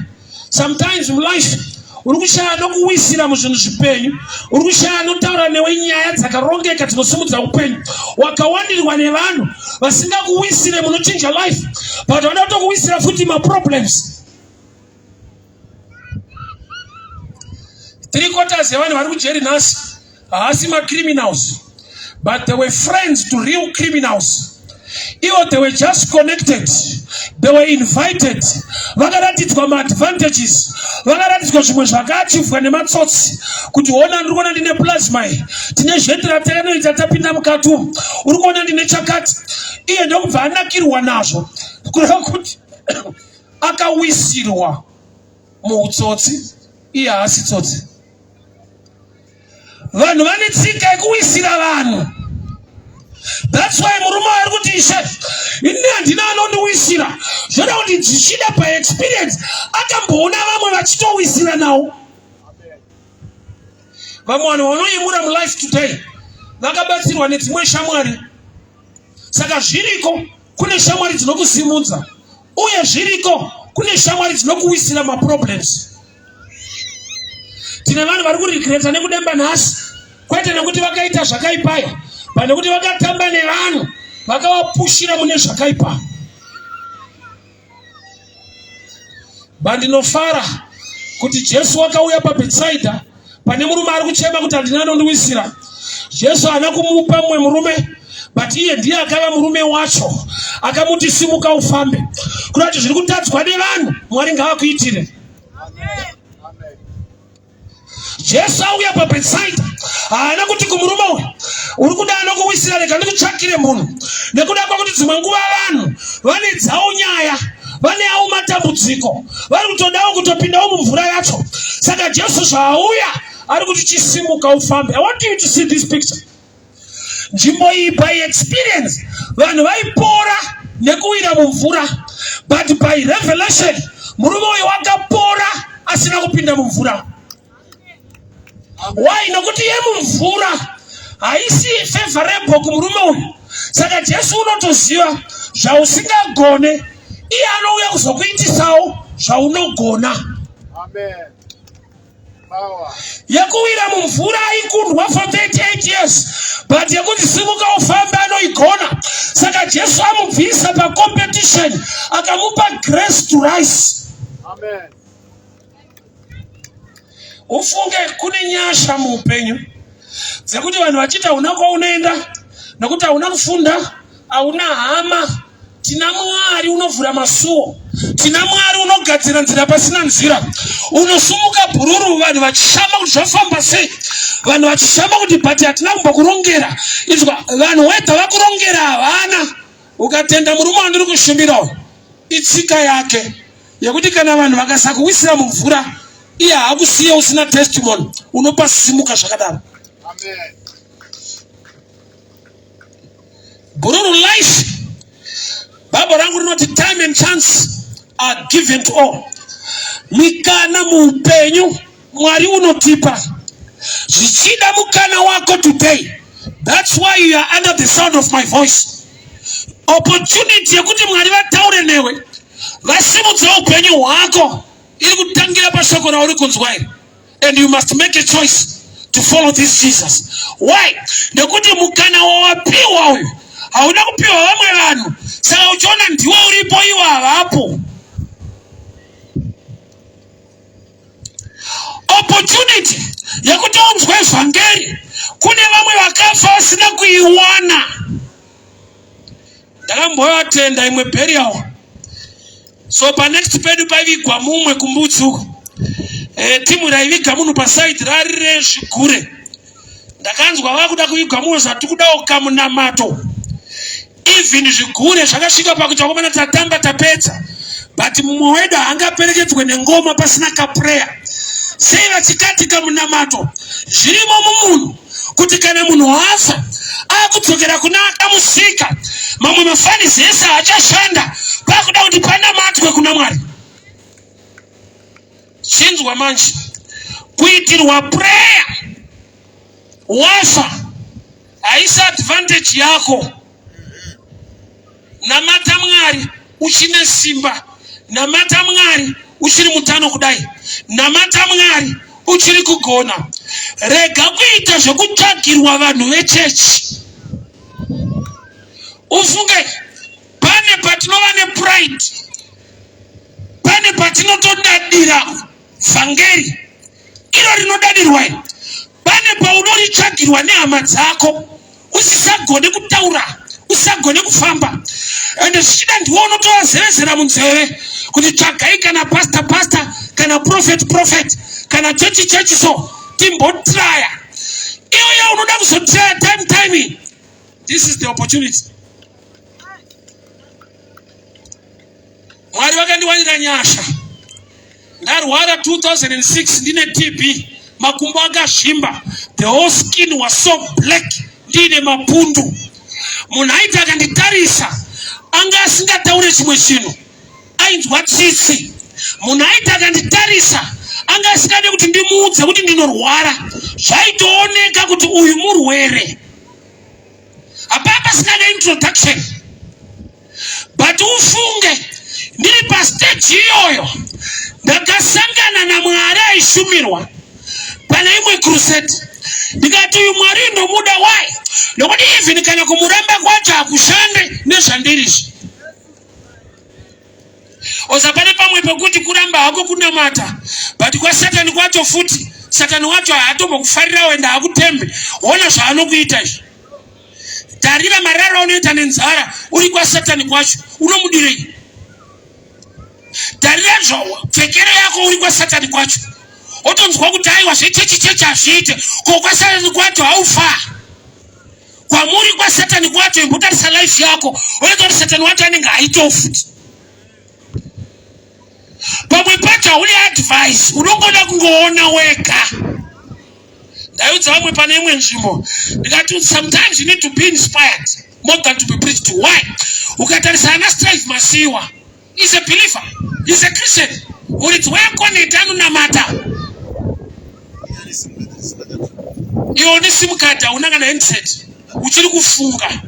Sometimes mulife uri kushaya anokuwisira muzvinhu zvipenyu, uri kushaya anotaura newe nyaya dzakarongeka dzinosimudza upenyu. Wakawandirwa nevanhu vasingakuwisire munochinja life, but vanoda kutokuwisira futi maproblems. Three quarters yevanhu vari kujeri nhasi haasi macriminals, but they were friends to real criminals. Ivo they were just connected, they were invited, vakaratidzwa maadvantages, vakaratidzwa zvimwe zvakaachivwa nematsotsi kuti hona, ndiri kuona ndine plasma iyi, tine zheti ratakanoita tapinda mukati umu, uri kuona ndine chakati. Iye ndokubva anakirwa nazvo, kureva kuti akawisirwa muutsotsi, iye haasi tsotsi. Vanhu vane tsika yekuwisira vanhu. That's why murume ari kuti, "Ishe, ini handina anondiwisira." Zvoda kuti zvichida paexperience akamboona vamwe vachitowisira nawo. Vamwe vanhu vanoyemura mulife today vakabatsirwa nedzimwe shamwari. Saka zviriko, kune shamwari dzinokusimudza, uye zviriko, kune shamwari dzinokuwisira maproblems. Tine vanhu vari kuregreta nekudemba nhasi, kwete nekuti vakaita zvakaipaya, but nekuti vakatamba nevanhu vakavapushira mune zvakaipa. Bandinofara kuti Jesu wakauya paBhetsaidha pane murume ari kuchema kuti handina anondiwisira. Jesu haana kumupa mumwe murume, but iye ndiye akava murume wacho, akamuti, "Simuka ufambe." Kuda kuti zviri kutadzwa nevanhu, Mwari ngavakuitire. Jesu auya paBhetsaidha, haana kuti kumurume uyu, "Uri kuda anokuwisira, rega ndikutsvakire munhu," nekuda kwekuti dzimwe nguva vanhu vane dzavo nyaya, vane avo matambudziko, vari kutodawo kutopindawo mumvura yacho. Saka Jesu zvaauya ari kuti, "Chisimuka ufambe." I want you to see this picture. Nzvimbo iyi, by experience, vanhu vaipora nekuwira mumvura, but by revelation murume uyu wakapora asina kupinda mumvura. Why? Nokuti yemumvura haisi favorable kumurume uyu. Saka Jesu unotoziva zvausingagone, iye anouya kuzokuitisawo zvaunogona. Amen. Power. Yekuwira mumvura aikundwa for 38 years, but yekuti simuka ufambe anoigona. Saka Jesu amubvisa pacompetition, akamupa grace to rise. Amen. Ufunge, kune nyasha muupenyu dzekuti vanhu vachiti hauna kwaunoenda nokuti hauna kufunda, hauna hama. Tina Mwari unovhura masuo, tina Mwari unogadzira nzira pasina nzira. Unosumuka bhururu, vanhu vachishama kuti zvafamba sei, vanhu vachishama kuti but hatina kumbokurongera. Izwa, vanhu wega vakurongera havana. Ukatenda murume wandiri kushumbira uyu, itsika yake yekuti kana vanhu vakasakuwisira mumvura, iye haakusiye usina testimony. Unopasimuka zvakadaro. Amen. Bhururu, life, Bhaibheri rangu rinoti time and chance are given to all. Mikana muupenyu Mwari unotipa. Zvichida mukana wako today, that's why you are under the sound of my voice. Opportunity yekuti Mwari vataure newe, vasimudze upenyu hwako, iri kutangira pashoko rauri kunzwa iri, and you must make a choice to follow this Jesus. Why? Nekuti mukana wawapiwa uyu hauna kupiwa vamwe vanhu. Saka uchiona ndiwe uripo, iwo havapo. Opportunity yekuti unzwe vhangeri, kune vamwe vakafa vasina kuiwana. Ndakambovatenda imwe burial. So panext pedu paivigwa mumwe kumbudzi uko. Timu raiviga munhu pasaidi rari rezvigure. Ndakanzwa vakuda kuvigwa mumwe, zvati kudawo kamunamato. Even zvigure zvakasvika pakuti, "Vakomana, tatamba tapedza, but mumwe wedu haangaperekedzwe nengoma pasina kaprayer." Sei vachikati kamunamato? Zvirimo mumunhu kuti kana munhu afa, akudzokera kuna akamusika. Mamwe mafanisi ese haachashanda, pakuda kuti panamatwe kuna Mwari. Chinzwa manje, kuitirwa prayer wafa haisi advantage yako. Namata Mwari uchine simba. Namata Mwari uchiri mutano kudai. Namata Mwari uchiri kugona. Rega kuita zvekutsvagirwa vanhu vechechi. Ufunge pane patinova nepride, pane patinotodadira vhangeri iro rinodadirwa iri pane paunoritsvagirwa nehama dzako usisagone kutaura usisagone kufamba ende zvichida ndiwo unotovazevezera munzeve kuti tsvagai kana pasta pasta kana prophet prophet kana chechi chechi so timbotraya iyoyo unoda kuzotraya time time this is the opportunity Mwari vakandiwanira nyasha. Ndarwara 2006 ndine TB, makumbo akazvimba, the whole skin was so black, ndiine mapundu. Munhu aiti akanditarisa anga asingataure chimwe chinhu, ainzwa tsitsi. Munhu aiti akanditarisa anga asingade kuti ndimuudze kuti ndinorwara, zvaitooneka kuti uyu murwere. Hapana pasina neintroduction. But ufunge ndiri pastage iyoyo ndakasangana naMwari aishumirwa pane imwe crusade ndikati uyu Mwari ndomuda why nokuti even kana kumuramba kwacho hakushande nezvandiri izvi oza pane pamwe pekuti kuramba hako kunamata but kwasatani kwacho futi satani wacho haatombokufarirawo ende haakutembe hona zvaanokuita izvi Tarira mararo aunoita nenzara uri kwasatani kwacho unomudirei? Tarira pfekero yako uri kwasatani kwacho wotonzwa kuti aiwa zvechechi chechi hazviite ko kwasatani kwacho haufa kwamuri kwasatani kwacho imbotarisa life yako oita kuti satani wacho anenge aitewo futi pamwe pacho haudi advice unongoda kungoona wega ndaiudza vamwe pane imwe nzvimbo ndikati sometimes you need to be inspired more than to be preached to why ukatarisa ana strive masiwa is a believer is a christian muridzi weekoneti anonamata iwe une sim card hauna kana handset uchiri kufunga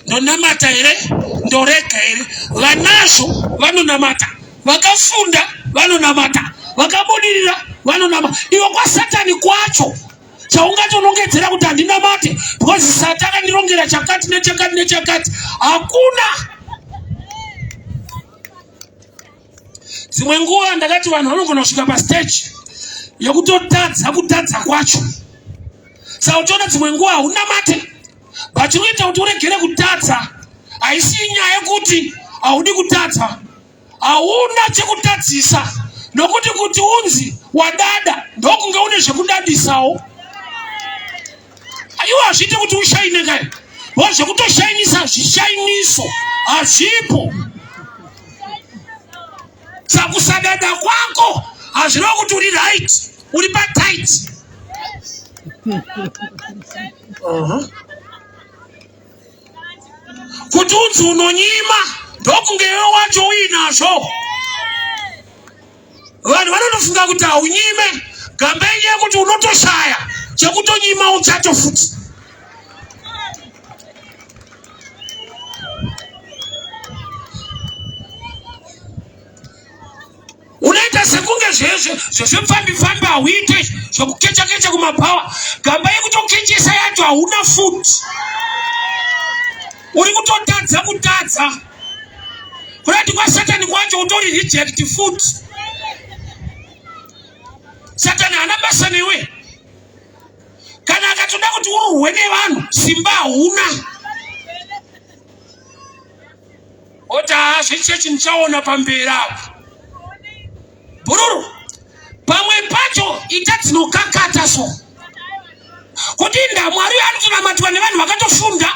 ndonamata here ndorega here vanazvo vanonamata vakafunda vanonamata vakabudirira vanonama iwe kwasatani kwacho chaungatonongedzera kuti handinamate because sati akandirongera chakati nechakati nechakati hakuna dzimwe nguva ndakati vanhu vanogona kusvika pastage yekutotadza kutadza kwacho saka uchiona dzimwe nguva haunamate but chinoita kuti uregere kutadza haisi nyaya yekuti haudi kutadza hauna chekutadzisa nokuti kuti unzi wadada ndokunge une zvekudadisawo iwo hazviite kuti ushaine kai o zvekutoshainisa zvishainiso hazvipo sakusadada kwako hazvireva kuti uri right uri patight uh -huh. kuti unzi unonyima ndokunge iwe wacho uinazvo vanhu vanotofunga kuti haunyime gamba inyaya yekuti unotoshaya chekutonyima uchacho futi unoita sekunge zvezvepfambi pfambi hauite zvekukecha kecha kumabhawa gamba yekutokechesa yacho hauna futi uri kutotadza kutadza kurati kwasatani kwacho utori reject futi satani haana basa newe kana akatoda kuti ururwe nevanhu simba hauna oti haa zvechechi ndichaona pamberi apa bhururu pamwe pacho ita dzinokakata so kuti inda mwari anotonamatwa nevanhu vakatofunda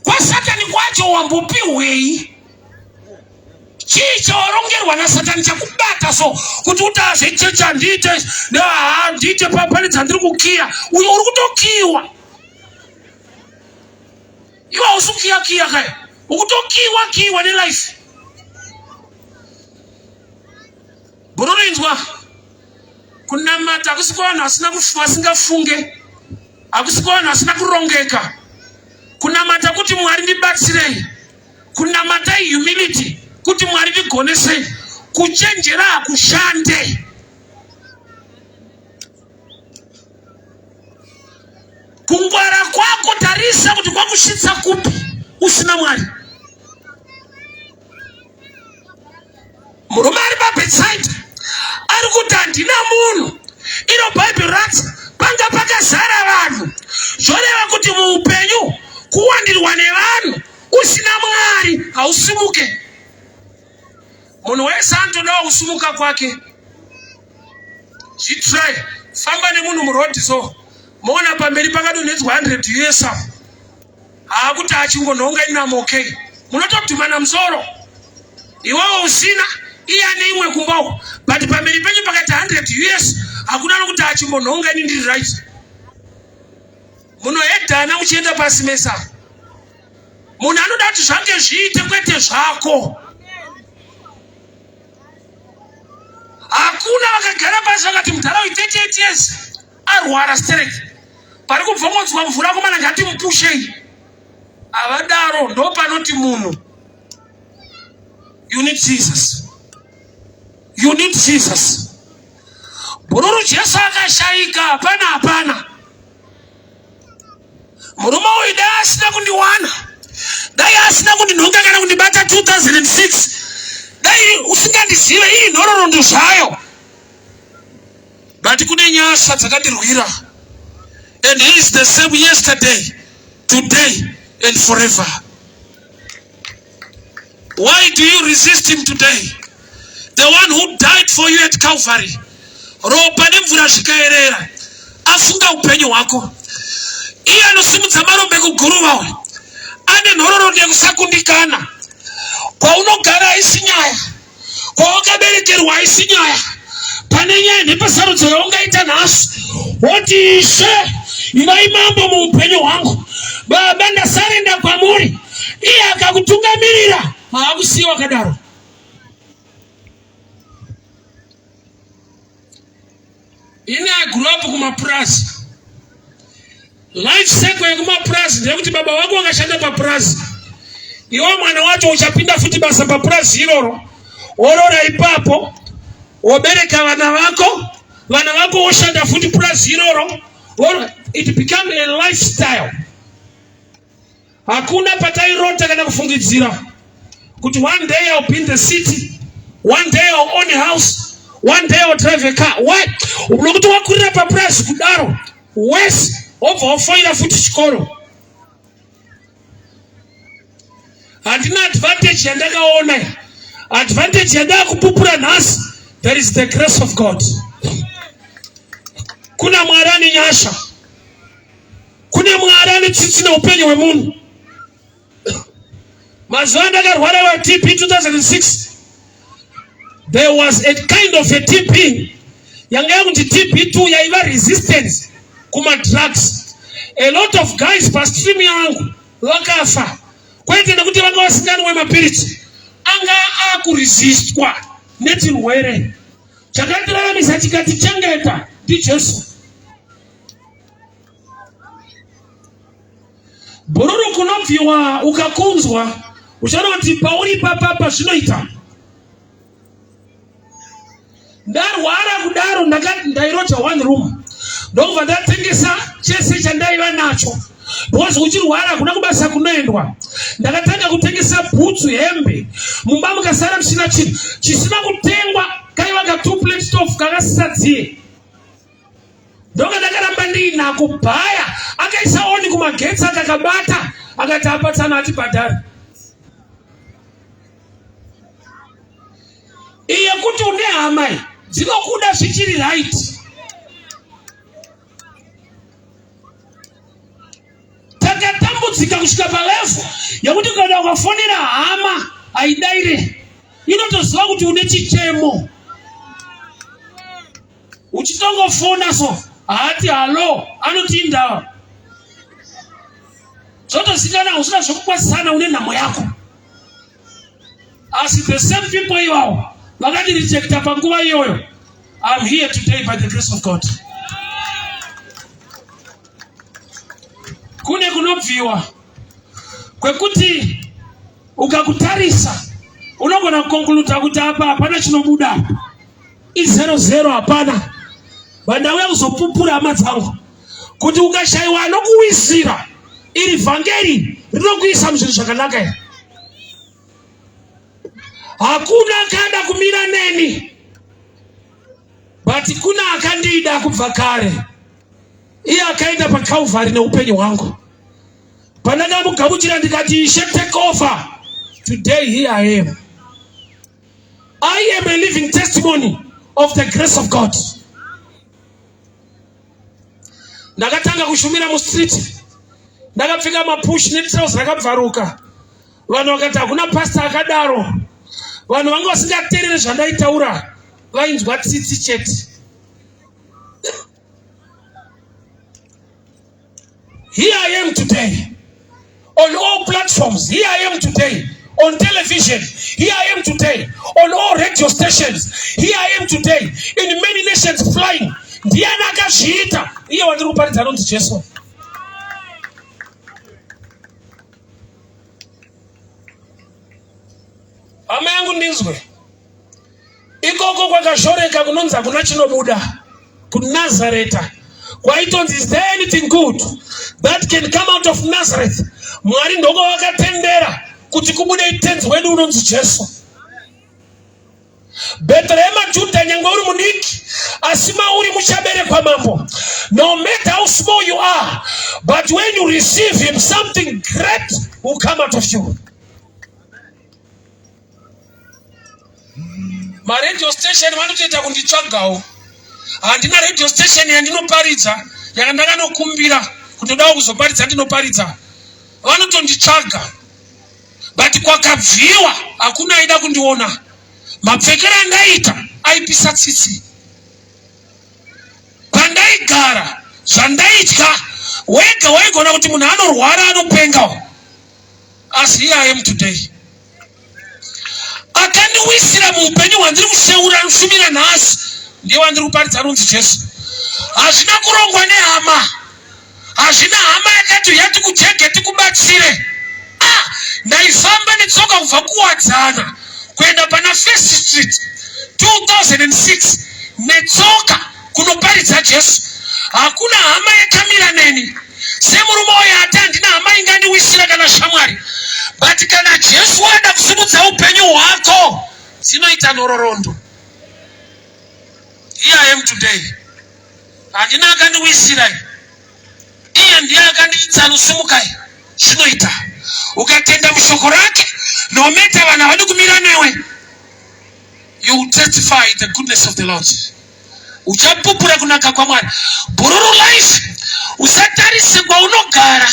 kwasatani kwacho wambopihwei chii chawarongerwa nasatani chakubata so kuti utaa zvechechi handiite handiite pane dzandiri kukiya uyo uri kutokiwa iwe hausi kukiya kiya kaya ukutokiwa kiwa nelife bhururinzwa kunamata hakusi kwavanhu vasingafunge hakusi kwavanhu vasina kurongeka. Kunamata kuti Mwari ndibatsirei. Kunamata humility kuti Mwari ndigonesei. Kuchenjera hakushande. Kungwara kwako tarisa kuti kwakusvitsa kupi usina Mwari. Murume ari paBetsaida ari kuti handina munhu. Iro Bhaibheri rati panga pakazara vanhu, zvoreva kuti muupenyu kuwandirwa nevanhu usina Mwari hausimuke. Munhu wese anotodawo kusimuka kwake. Zvitry, famba nemunhu muroad so moona pamberi pakadonhedzwa 100 US apo haakuti achingonhonga inamo okay munotodhumana musoro iwewe usina iye ane imwe kumba uko but pamberi penyu pakati 100 us hakuna nokuti achimbonhonga ini ndiri right munohedhana muchienda pasi mesa munhu anoda kuti zvange zviite kwete zvako hakuna vakagara pasi vakati mudhara uyu 38 years arwara stereki pari kubvongodzwa mvura komana ngatimupushei havadaro ndo panoti munhu you need jesus you need jesus bhururu jesu akashaika hapana hapana murume uyu dai asina kundiwana dai asina kundinhonga kana kundibata 2006 dai usingandizive iri nhororondo zvayo but kune nyasha dzakandirwira and he is the same yesterday today and forever why do you resist him today the one who died for you at calvary ropa nemvura zvikaerera afunga upenyu hwako iye anosimudza marombe kuguruva uyu ane nhororondo yekusakundikana kwaunogara haisi nyaya kwawakaberekerwa haisi nyaya pane nyaya nepasarudzo yaungaita nhasi woti ishe ivai mambo muupenyu hwangu baba ndasarenda kwamuri iye akakutungamirira haakusiyi wakadaro ini i grew up kumapurazi life cycle yekumapurazi ndeyekuti baba vako vakashanda papurazi iwe mwana wacho uchapinda futi basa papurazi iroro worora ipapo wobereka vana vako vana vako woshanda futi purazi iroro it become a lifestyle Hakuna patairota kana kufungidzira kuti one day I'll be in the city, one day I'll own a house, one day I'll drive a car. Why? Unokuti wakurira papurazi kudaro wese wobva wafoira futi chikoro. Handina advantage yandakaona. Advantage yandakupupura nhasi, there is the grace of God. Kuna Mwari ane nyasha. Kune Mwari ane tsitsi neupenyu hwemunhu. Mazuva andakarwara wa TB 2006 there was a kind of a TB yanga yakunzi TB2 yaiva resistance kuma drugs. A lot of guys pastream yangu vakafa kwete nekuti vanga vasinganwe mapiritsi anga akuresistwa nechirwere chakatiraramisa chikatichengeta ndiJesu. Bhururu kunobviwa ukakunzwa uchaona kuti pauri papapa zvinoita. Ndarwara kudaro ndairoja one room ndokubva ndatengesa chese chandaiva nacho because uchirwara hakuna kubasa kunoendwa. Ndakatanga kutengesa bhutsu hembe mumba mukasara musina chinhu chisina kutengwa kaiva ka two plate stove kakasisadziye ndoka ndakaramba ndiinako bhaya akaisa oni kumagetsi akakabata akati apatsana atibhadhari iye kuti une hama dzinokuda zvichiri right takatambudzika kusvika palevel yekuti kana ukafonera hama haidaire inotoziva kuti une chichemo uchitongofona so haati hallo anoti indava zvotozikanwa usina zvekukwazisana une nhamo yako asi the same people ivavo vakandirejecta panguva iyoyo I'm here today by the grace of God kune kunobviwa. Kwekuti ukakutarisa unogona kukonkuluta kuti apa hapana chinobuda apa. Izero zero hapana. Vandauya kuzopupura hama dzangu kuti ukashaiwa anokuwisira iri vhangeri rinokuisa muzvinhu zvakanaka here? Hakuna akada kumira neni but kuna akandida kubva kare iye akaenda paCalvary neupenyu hwangu. Pandakamugamuchira ndikati Ishe take over, today here I am. I am a living testimony of the grace of God. Ndakatanga kushumira mustreet, ndakapfeka mapush netrouse rakabvaruka. Vanhu vakati hakuna pastor akadaro. Vanhu vanga vasingateerere zvandaitaura, vainzwa tsitsi chete. Here I am today on all platforms. Here I am today on television. Here I am today on all radio stations. Here I am today in many nations flying. Ndiani akazviita? Iye wandiri kuparidza anonzi Jesu. Hama yangu ndinzwe. Ikoko kwakashoreka kunonzi hakuna chinobuda kuNazareta kwaitonzi is there anything good that can come out of Nazareth? Mwari ndoko vakatendera kuti kubude tenzi wedu unonzi Jesu. Bhetherehema Judha, nyangwe uri mudiki asi mauri muchaberekwa mambo. No matter how small you are, but when you receive him something great will come out of you. Maradio station vanotoita kunditsvagawo. Handina radio station yandinoparidza yakandakanokumbira kuti ndodawo kuzoparidza, ndinoparidza. Vanotonditsvaga, but kwakabviwa hakuna aida kundiona. Mapfekero andaita aipisa tsitsi. Pandaigara zvandaitya wega waigona kuti munhu anorwara anopenga. As here I am today. Akandiwisira muupenyu hwandiri kusheura nshumira nhasi ndiye wandiri kuparidza anonzi Jesu. Hazvina kurongwa nehama, hazvina hama yakati yati kujege tikubatsire. Ah, ndaifamba netsoka kubva kuwadzana kuenda pana First Street 2006 netsoka kunoparidza Jesu. Hakuna hama yakamira neni. Semurume uyo ati handina hama ingandiwisira kana shamwari, but kana Jesu ada kusimudza upenyu hwako dzinoita nhororondo. Here I am today. Handina akandiwisira, iye ndiye akandiitsa simukai. Zvinoita ukatenda mushoko rake, no matter vanhu havadi kumira newe, you will testify the goodness of the Lord. Uchapupura kunaka kwaMwari. Bhururu life, usatarise kwaunogara.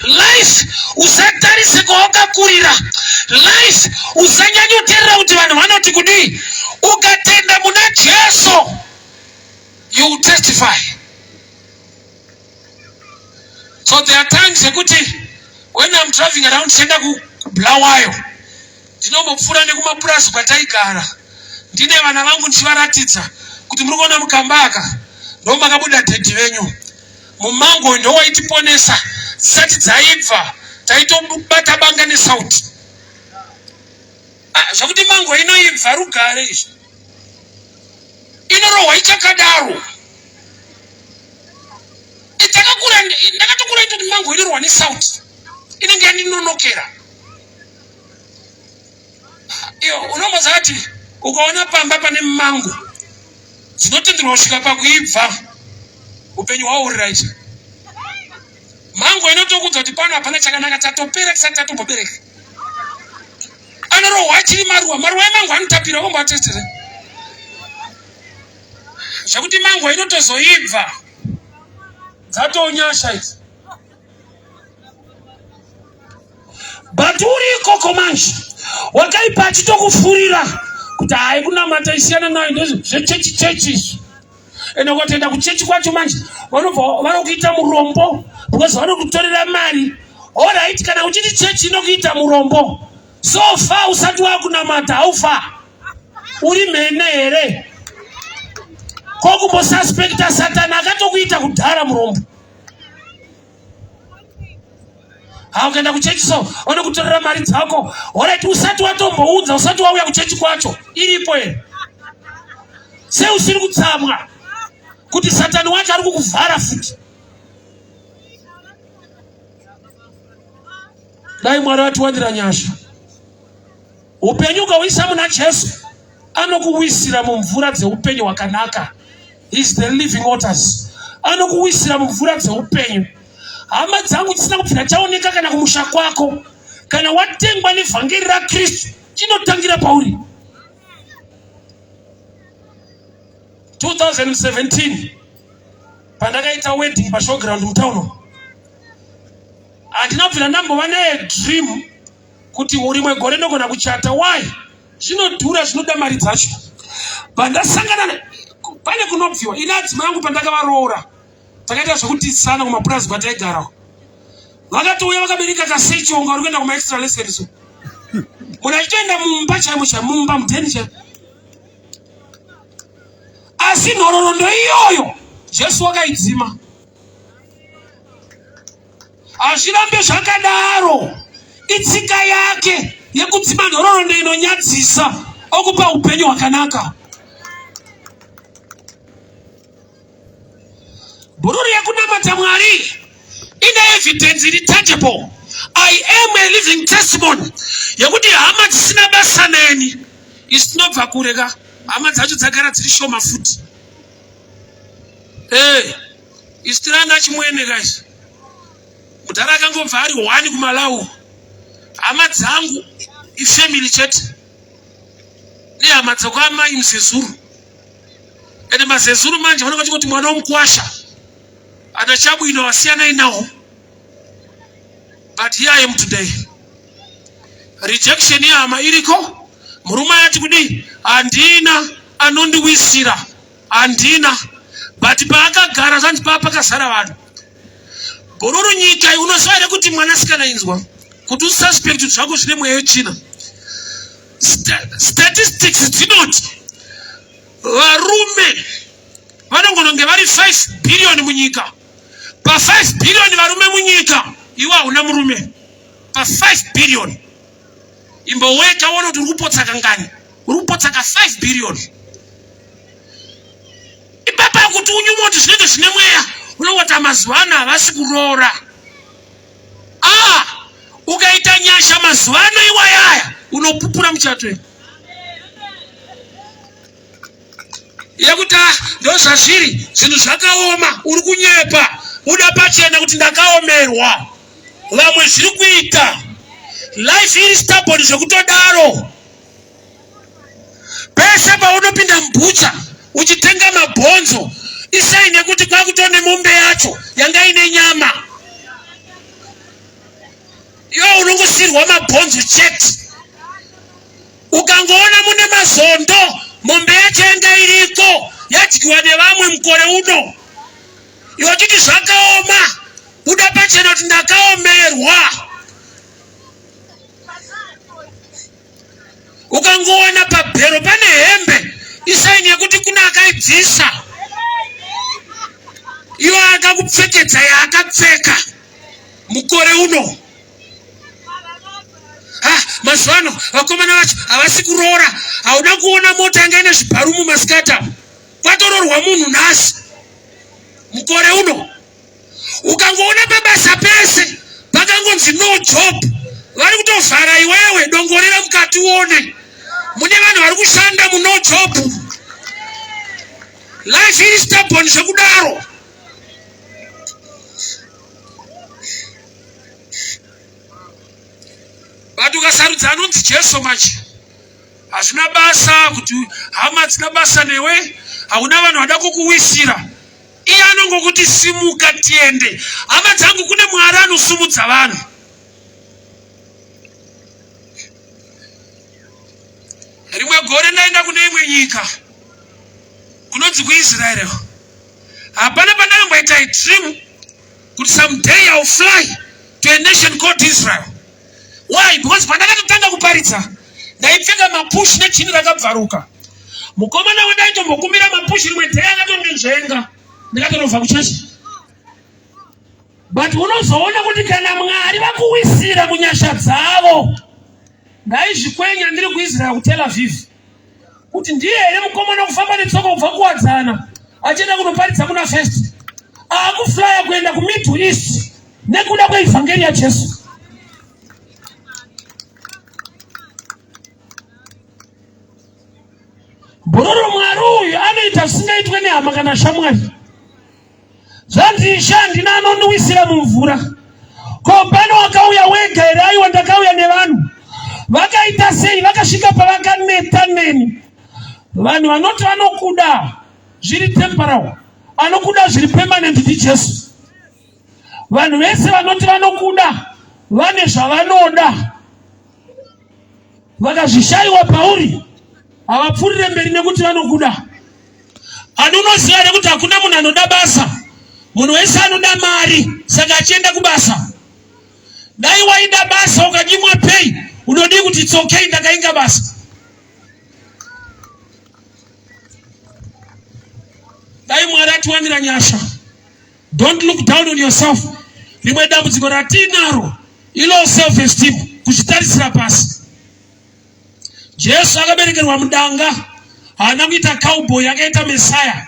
Life, usatarise kwawakakurira. Life, usanyanyoteerera kuti vanhu vanoti kudii. Ukatenda muna Jesu, you will testify. So there are times yekuti when I'm driving around tichienda kuBulawayo, ndinombopfuura nekumapurazi kwataigara ndine vana vangu ndichivaratidza kuti muri kuona mukamba aka ndo makabuda dhedhi venyu mumango ndo waitiponesa dzisati dzaibva taitobata banga nesauti. Ah, zvakuti mango inoibva rugare izvi inorohwa ichakadaro. Takakura, ndakatokura itoti mango inorohwa nesauti inenge yandinonokera. Iyo unomboziva kuti ukaona pamba pane mango dzinotenderwa kusvika pakuibva upenyu hwawo uri right. Mango inotokudza kuti pano hapana chakanaka, tatopera tisati tatombobereka. Anorohwa achiri maruwa, maruwa emango anotapira, womboatestere zvekuti mango inotozoibva dzatonyasha idzi. But uri ikoko manje wakaipa achitokufurira kuti hayi kunamata isiyana nayo ndezvechechi chechi izvi. Ende ukatoenda kuchechi kwacho manje vanobva vanokuita murombo because vanokutorera mari. Alright, kana uchiti chechi inokuita murombo, so far usati wakunamata how far? Uri mhene here? Ko kumbosuspecta Satani akatokuita kudhara murombo. Ha, ukaenda kuchechi so vanokutorera mari dzako. Alright, usati watomboudza, usati wauya kuchechi kwacho, iripo here? Sei usiri kutsamwa kuti Satani wacho ari kukuvhara futi? Dai Mwari vatiwanira nyasha. Upenyu ukauisa muna Jesu anokuwisira mumvura dzeupenyu hwakanaka. Is the living waters. Anokuwisira mumvura dzeupenyu. Hama dzangu chisina kubvira chaoneka kana kumusha kwako, kana watengwa nevhangeri raKristu, chinotangira pauri. 2017 pandakaita wedding pashowground mutown, handina kubvira ndambova nedream kuti rimwe gore ndogona kuchata. Why? Zvinodhura, zvinoda mari dzacho. Pandasangana pane kunobviwa ini adzimai angu, pandakavaroora takaita zvekutizisana kumapurazi kwataigara, vakatouya vakabereka kasechonga vari kuenda kumaextra lessons. Munhu achitoenda mumba chaimo chaimo, mumba mudheni chaimo. Asi nhororondo iyoyo Jesu wakaidzima. Hazvirambe zvakadaro, itsika yake yekudzima nhororondo inonyadzisa okupa upenyu hwakanaka. Bhururu yekunamata Mwari ine evidence iri tangible. I am a living testimony yekuti hama dzisina basa neni, isi tinobva kure ka, hama dzacho dzagara dziri shoma futi. Hey, isi tiri ana chimwene guys. Mudhara akangobva ari one kuMalawi. Hama dzangu ifamily chete nehama dzekwaamai muzezuru. Ende mazezuru manje vanenge vachingoti mwana womukwasha ana chabwino vasiyanai nawo. But here I am today. Rejection yehama iriko. Murume ati kudii? Handina anondiwisira, handina. But paakagara zvanzi paa pakazara vanhu. Bhururu nyika unoziva here kuti mwanasikana inzwa kuti ususpect zvako zvine mweya yetsvina. Statistics dzinoti varume vanogona kunge vari 5 billion munyika. Pa 5 billion varume munyika, iwe hauna murume. Pa 5 billion imboweka uone kuti uri kupotsa kangani. Uri kupotsa ka 5 billion. Ipapa kuti unyumwe kuti zvinenge zvine mweya, unongoti mazuva ano havasi kuroora. Ah, ukaita nyasha mazuva ano iwayaya unopupura muchato yekuti ah, ndozvazviri, zvinhu zvakaoma. Uri kunyepa, buda pachena kuti ndakaomerwa. Vamwe zviri kuita, life iri stubborn zvekutodaro. Pese paunopinda mubhucha uchitenga mabhonzo, isai nekuti kwakutone mombe yacho yanga ine nyama, iwe unongosirwa mabhonzo chete. Ukangoona mune mazondo, mombe yacho yanga iriko yadyiwa nevamwe mukore uno. Iwe uchiti zvakaoma, buda pachena kuti ndakaomerwa. Ukangowana pabhero pane hembe, isaini yekuti kuna akaibvisa, iwe akakupfekedza yaakapfeka mukore uno. Ha, mazuva ano vakomana vacho havasi kuroora. Hauna kuona mota yanga ine zvibharumu masikati apo, kwatororwa munhu nhasi mukore uno. Ukangoona pabasa pese pakangonzi no job, vari kutovhara iwewe, dongorera mukati uone mune vanhu vari kushanda muno job. Life iri stubborn zvekudaro. But ukasarudza anonzi Jesu manje, hazvina basa kuti hama dzina basa newe, hauna vanhu vada kukuwisira. Iye anongokuti simuka tiende. Hama dzangu, kune Mwari anosumudza vanhu. Rimwe gore ndaenda kune imwe nyika kunonzi kuIsrael. Hapana pandakamboita dream kuti someday I will fly to a nation called Israel. Why? Because pandakatotanga kuparidza ndaipfeka mapushi nejini rakabvaruka. Mukomana wandaitombokumbira mapushi rimwe day akatondinzvenga, ndikatorovha kuchechi. But unozoona kuti kana Mwari vakuwisira kunyasha dzavo, ndaizvikwenya ndiri kuIsrael kuTel Aviv kuti ndiye here mukomana kufamba netsoka kubva kuwadzana achienda kunoparidza kuna First akuflya kuenda kuMiddle East nekuda kweevhangeri yaJesu. Bhororo Mwari uyu anoita zvisingaitwe nehama kana shamwari. Zvanzi Ishe handina anondiwisira mumvura. Ko pano wakauya wega here? Aiwa ndakauya nevanhu. Vakaita sei? Vakasvika pavakaneta neni. Vanhu vanoti vanokuda zviri temporal, anokuda zviri permanent ndiJesu. Vanhu vese vanoti vanokuda vane zvavanoda. Vakazvishaiwa pauri havapfuurire mberi nekuti vanokuda. Ani unoziva here kuti hakuna munhu anoda basa? Munhu wese anoda mari, saka achienda kubasa. Dai waida basa ukanyimwa pay, unodii kuti it's okay ndakainga basa. Dai Mwari atiwanira nyasha. Don't look down on yourself. Rimwe dambudziko ratiinaro ilow self esteem, kuzvitarisira pasi. Jesu akaberekerwa mudanga, haana kuita cowboy, akaita Messiah.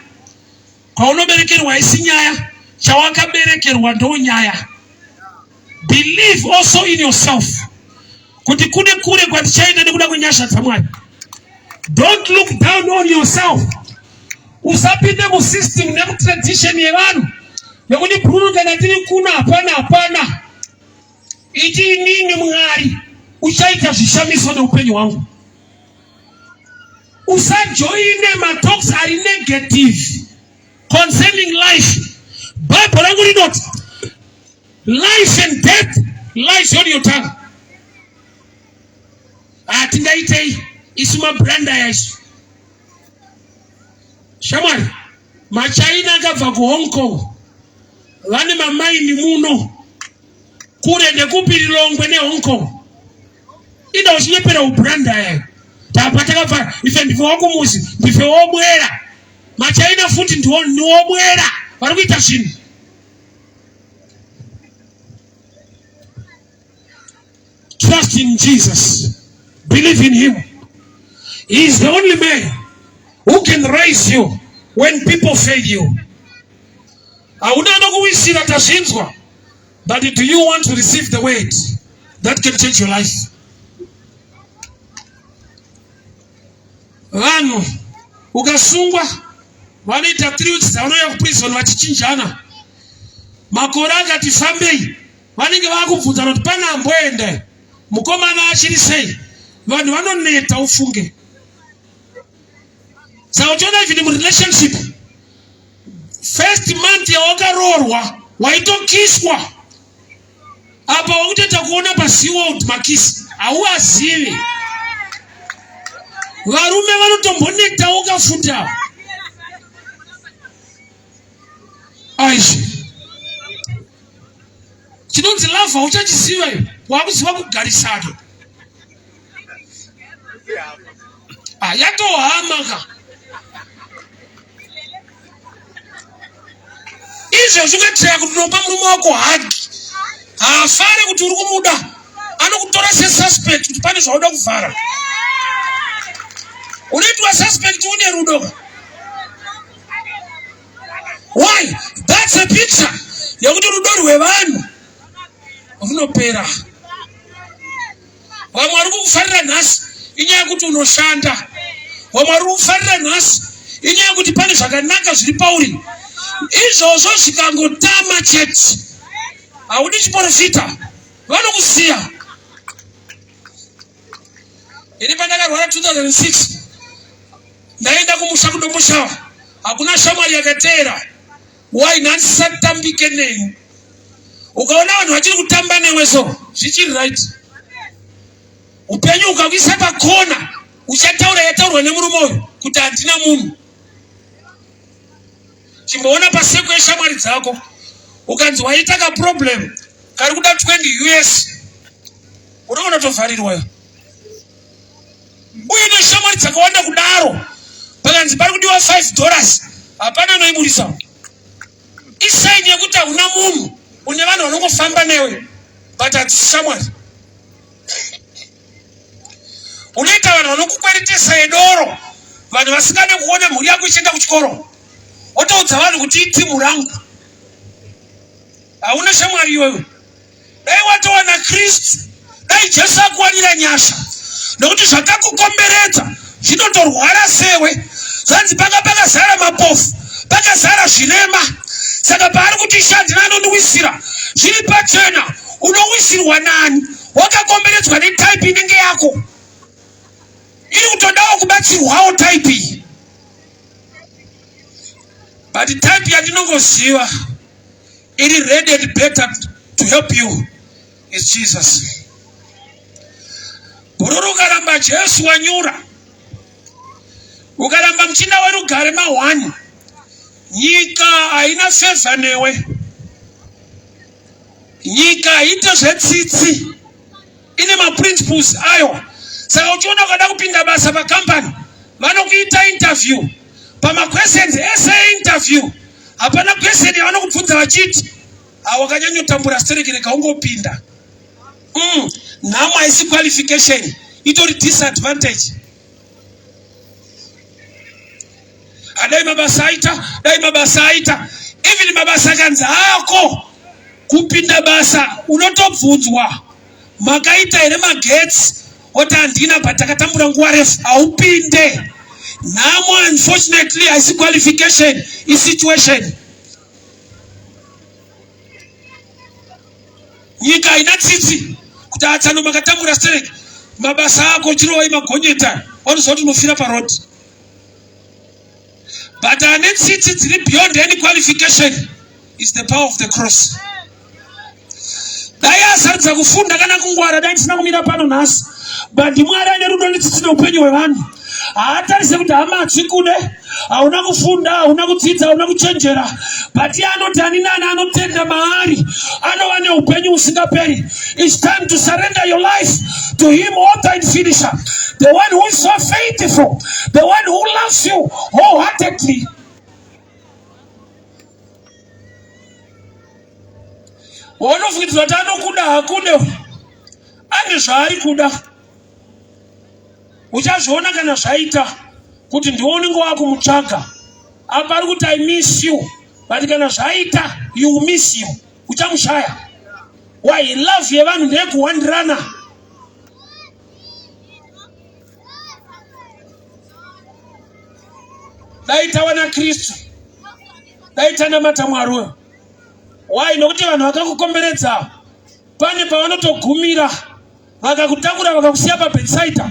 Kwaunoberekerwa haisi nyaya, chawakaberekerwa ndo nyaya. Believe also in yourself kuti kune kure kwatichaenda nekuda kwenyasha dzaMwari. Don't look down on yourself. Usapinde musystem nemutradition yevanhu nekuti Bruno kana tiri kuno hapana hapana. Iti inini Mwari uchaita zvishamiso neupenyu hwangu. Usajoine matalks ari negative concerning life. Bible rangu rinoti life and death lies on your tongue. Hatingaitei isu mabrand aya isu. Shamwari, maChina akabva kuHong Kong vane mamaini muno kure ndekupi Lilongwe neHong Kong. Ida uchinyepera ubrand aya. Tapa takabva ife ndife wakumuzi ndife wobwera. MaChina futi ndiwo ndiwobwera vari kuita zvinhu. Trust in Jesus. Believe in him. He is the only man who can raise you when people fail you. Hauna anokuwisira tazvinzwa. But do you want to receive the word that can change your life? Vanhu ukasungwa vanoita 3 weeks dzavanouya kuprison vachichinjana. Makore akati fambei vanenge vakubvunzana kuti pane amboenda mukomana achiri sei vanhu vanoneta ufunge saka uchiona even murelationship first month yawakaroorwa waitokiswa apa wakutoita kuona paseaworld makisi hauazivi varume vanotombonetawo kafuta aizvi chinonzi love hauchachiziva iwe wakuziva kugarisana ah, yatohama ka izvezvi ungatiraya kuti unopa murume wako hagi haafare kuti uri kumuda anokutora sesuspect kuti pane zvauda kuvhara unoitwa suspect une rudo Why? That's a picture yekuti rudo rwevanhu runopera. Vamwe vari kukufarira nhasi inyaya yekuti unoshanda. Vamwe vari kukufarira nhasi inyaya yekuti pane zvakanaka zviri pauri. Izvozvo zvikangotama chete, haudi chiporofita, vanokusiya. Ini pandakarwara 2006 ndaenda kumusha kuDomboshawa, hakuna shamwari yakateera. Why? Nhasi satambike neni. Ukaona vanhu vachiri kutamba newe so zvichiri right. Upenyu ukakuisa pakona uchataura yataurwa nemurume uyu kuti handina munhu. Chimboona paseko yeshamwari dzako ukanzi waita kaproblem kari kuda 20 us unoona tovharirwa uine shamwari dzakawanda kudaro pakanzi pari kudiwa 5 dollars hapana anoiburisa isaini yekuti hauna munhu. Une vanhu vanongofamba newe but hadzisi shamwari. Unoita vanhu vanokukweretesa yedoro, vanhu vasingade kuona mhuri yako ichienda kuchikoro, wotoudza vanhu kuti itimu rangu. Hauna shamwari iwewe. Dai watowana Kristu, dai Jesu akuwanira nyasha, nokuti zvakakukomberedza zvinotorwara sewe. Zvanzi panga pakazara mapofu, pakazara zvirema. Saka paari kuti Ishe handina anondiwisira, zviri pachena, unowisirwa nani? Wakakomberedzwa netaipi inenge yako iri kutodawo kubatsirwawo taipi iyi. But type yandinongoziva iri ready and better to help you is Jesus. Bhururu ukaramba Jesu wanyura, ukaramba muchinda werugare mahwani, nyika haina fevha newe, nyika haite zvetsitsi, ine maprinciples ayo. Saka uchiona ukada kupinda basa pakambani vanokuita interview pamaquestions ese interview hapana question yavanokubvunza vachiti awakanyanyotambura stereki rega ungopinda. Nhamo haisi qualification, itori disadvantage. Adai mabasa aita, dai mabasa aita, even mabasa akanzi ako kupinda basa unotobvunzwa makaita here magetsi, oti handina, but takatambura nguva refu, haupinde. Nhamo unfortunately haisi qualification, isituation. Nyika haina tsitsi kuti atsano makatambura stereki, mabasa ako chirovai magonyeta, vanoziva kuti unofira paroad. But ane tsitsi dziri beyond any qualification is the power of the cross. Dai asarudza kufunda kana kungwara, dai ndisina kumira pano nhasi. But Mwari ane rudo netsitsi neupenyu hwevanhu. Haatarise kuti hama hadzikude, hauna kufunda, hauna kudzidza, hauna kuchenjera, but iye anoti ani nani anotenda maari anova neupenyu husingaperi. It's time to surrender your life to him, author and finisher, the one who is so faithful, the one who loves you wholeheartedly. Waunofungidzwa kuti anokuda hakude, ane zvaari kuda. Uchazviona kana zvaita kuti ndiwe unenge wakumutsvaga. Apa ari kuti I miss you, but kana zvaita you miss him, uchamushaya. Why? Love yevanhu ndeyekuwandirana. Dai tawana Kristu, dai tanamata Mwari uyo. Why? Nokuti vanhu vakakukomberedza pane pavanotogumira, vakakutakura vakakusiya paBethsaida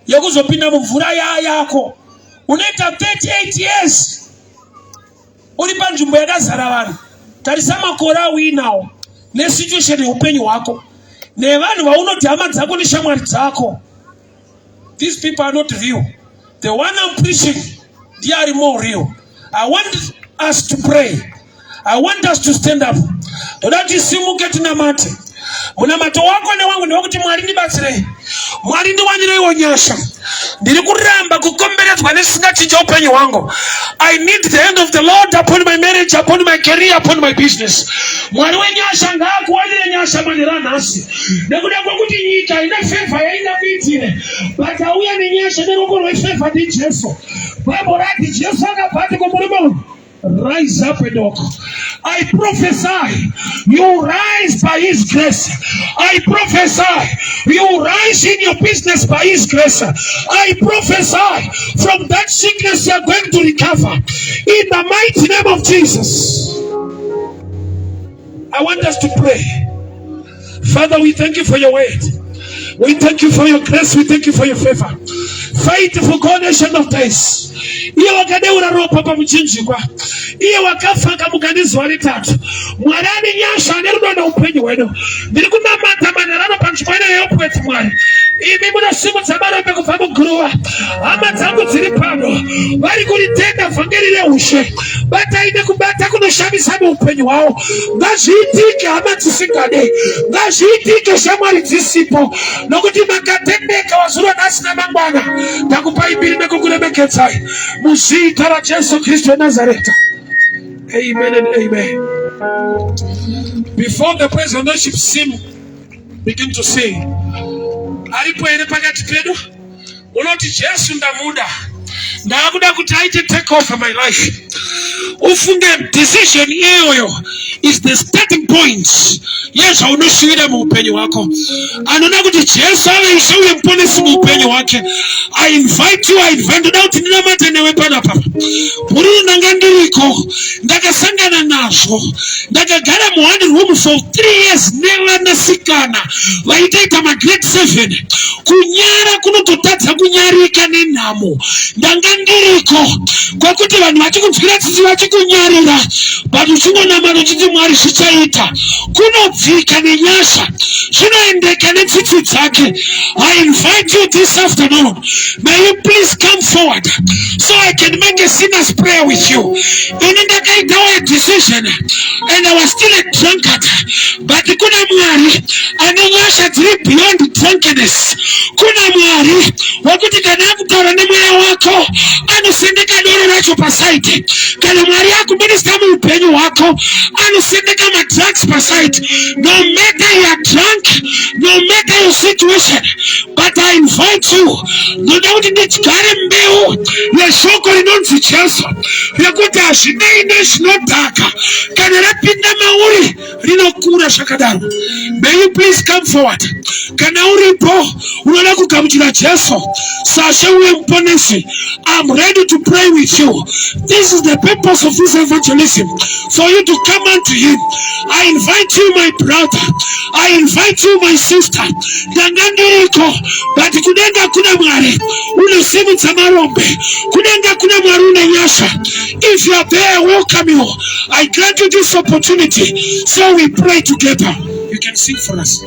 yekuzopinda mumvura yako. Unoita 38 years uri panzvimbo yakazara vanhu. Tarisa makore auinawo nesituation yeupenyu hwako nevanhu vaunoti hama dzako neshamwari dzako. These people are not real. The one I'm preaching, they are more real. I want us to pray. I want us to stand up. Toda tisimuke tinamate. Munamato wako newangu ndewekuti Mwari ndibatsirei, Mwari ndiwanireiwo nyasha. Ndiri kuramba kukomberedzwa nesingachinja upenyu hwangu. I need the hand of the Lord upon my marriage, upon my career, upon my business. Mwari wenyasha ngaakuwanire nyasha manheru anhasi, nekuda kwekuti nyika haina fevha yainga kuitire, but auya nenyasha neruoko rwefevha ndiJesu. Bible rati Jesu akabva ati kumurume uyu, rise up and walk. I prophesy you rise by his grace. I prophesy you rise in your business by his grace. I prophesy from that sickness you are going to recover in the mighty name of Jesus. I want us to pray. Father, we thank you for your word. We thank you for your grace. We thank you for your favor. Faithful God, Ancient of Days. Iye wakadeura ropa pamuchinjikwa, iye wakafa akamuka nezuva retatu. Mwari ane nyasha, ane rudo neupenyu hwedu. Ndiri kunamata manherano panzvimbo ino yeupweti. Mwari, imi munosimudza marombe kubva muguruva. Hama dzangu dziri pano vari kuritenda vhangeri reushe. Batai nekubata kunoshamisa muupenyu hwavo. Ngazviitike hama dzisingade, ngazviitike shamwari dzisipo, nokuti makatendeka wazuro nhasi namangwana. Takupai mbiri nekukuremekedzai muzita raJesu Kristu weNazareta. Amen and amen. Before the praise and worship team begin to sing, aripo here pakati pedu unoti, "Jesu ndamuda, ndakuda kuti aite take over my life"? Ufunge decision iyoyo is the starting point yezvaunoshuvira muupenyu hwako. Anoda kuti Jesu ave Ishe uye Muponesi muupenyu hwake, I invite you, I invite. Ndoda kuti ndinamate newe panapa. Mururu, ndanga ndiriko, ndakasangana nazvo. Ndakagara muone room for 3 years nevanasikana vaitoita magrade 7. Kunyara kunototadza kunyarika nenhamo. Ndanga ndiriko kwekuti vanhu vachikunzwira tsitsi, vachikunyarira, but uchingonamata uchiti, "Mwari, zvichaita." Kunobvika nenyasha, zvinoendeka netsitsi dzake. I invite you this afternoon, may you please come forward so I can make a sinner's prayer with you. Ini ndakaitawo a decision and I was still a drunkard, but kuna Mwari ane nyasha dziri beyond drunkenness. Kuna Mwari wekuti kana akutaura nemweya wako, anosendeka doro racho paside. Kana Mwari akuminista muupenyu hwako, anosendeka madrugs paside. No matter you are drunk, no matter your situation, but I invite you. Ndoda kuti ndidyare mbeu yeshoko rinonzi Jesu, yekuti hazvinei nezvinodhaka, kana rapinda mauri rinokura zvakadaro. May you please come forward kana uripo unoda kugamuchira Jesu saShe uye Muponesi. I'm ready to pray with you. This is the purpose of this evangelism, for you to come unto him. I invite you, my brother. I invite you, my sister. Ndanga ndiriko, but kudenga kuna Mwari unosimudza marombe. Kudenga kuna Mwari une nyasha. If you are there, I welcome you. I grant you this opportunity so we pray together. You can sing for us.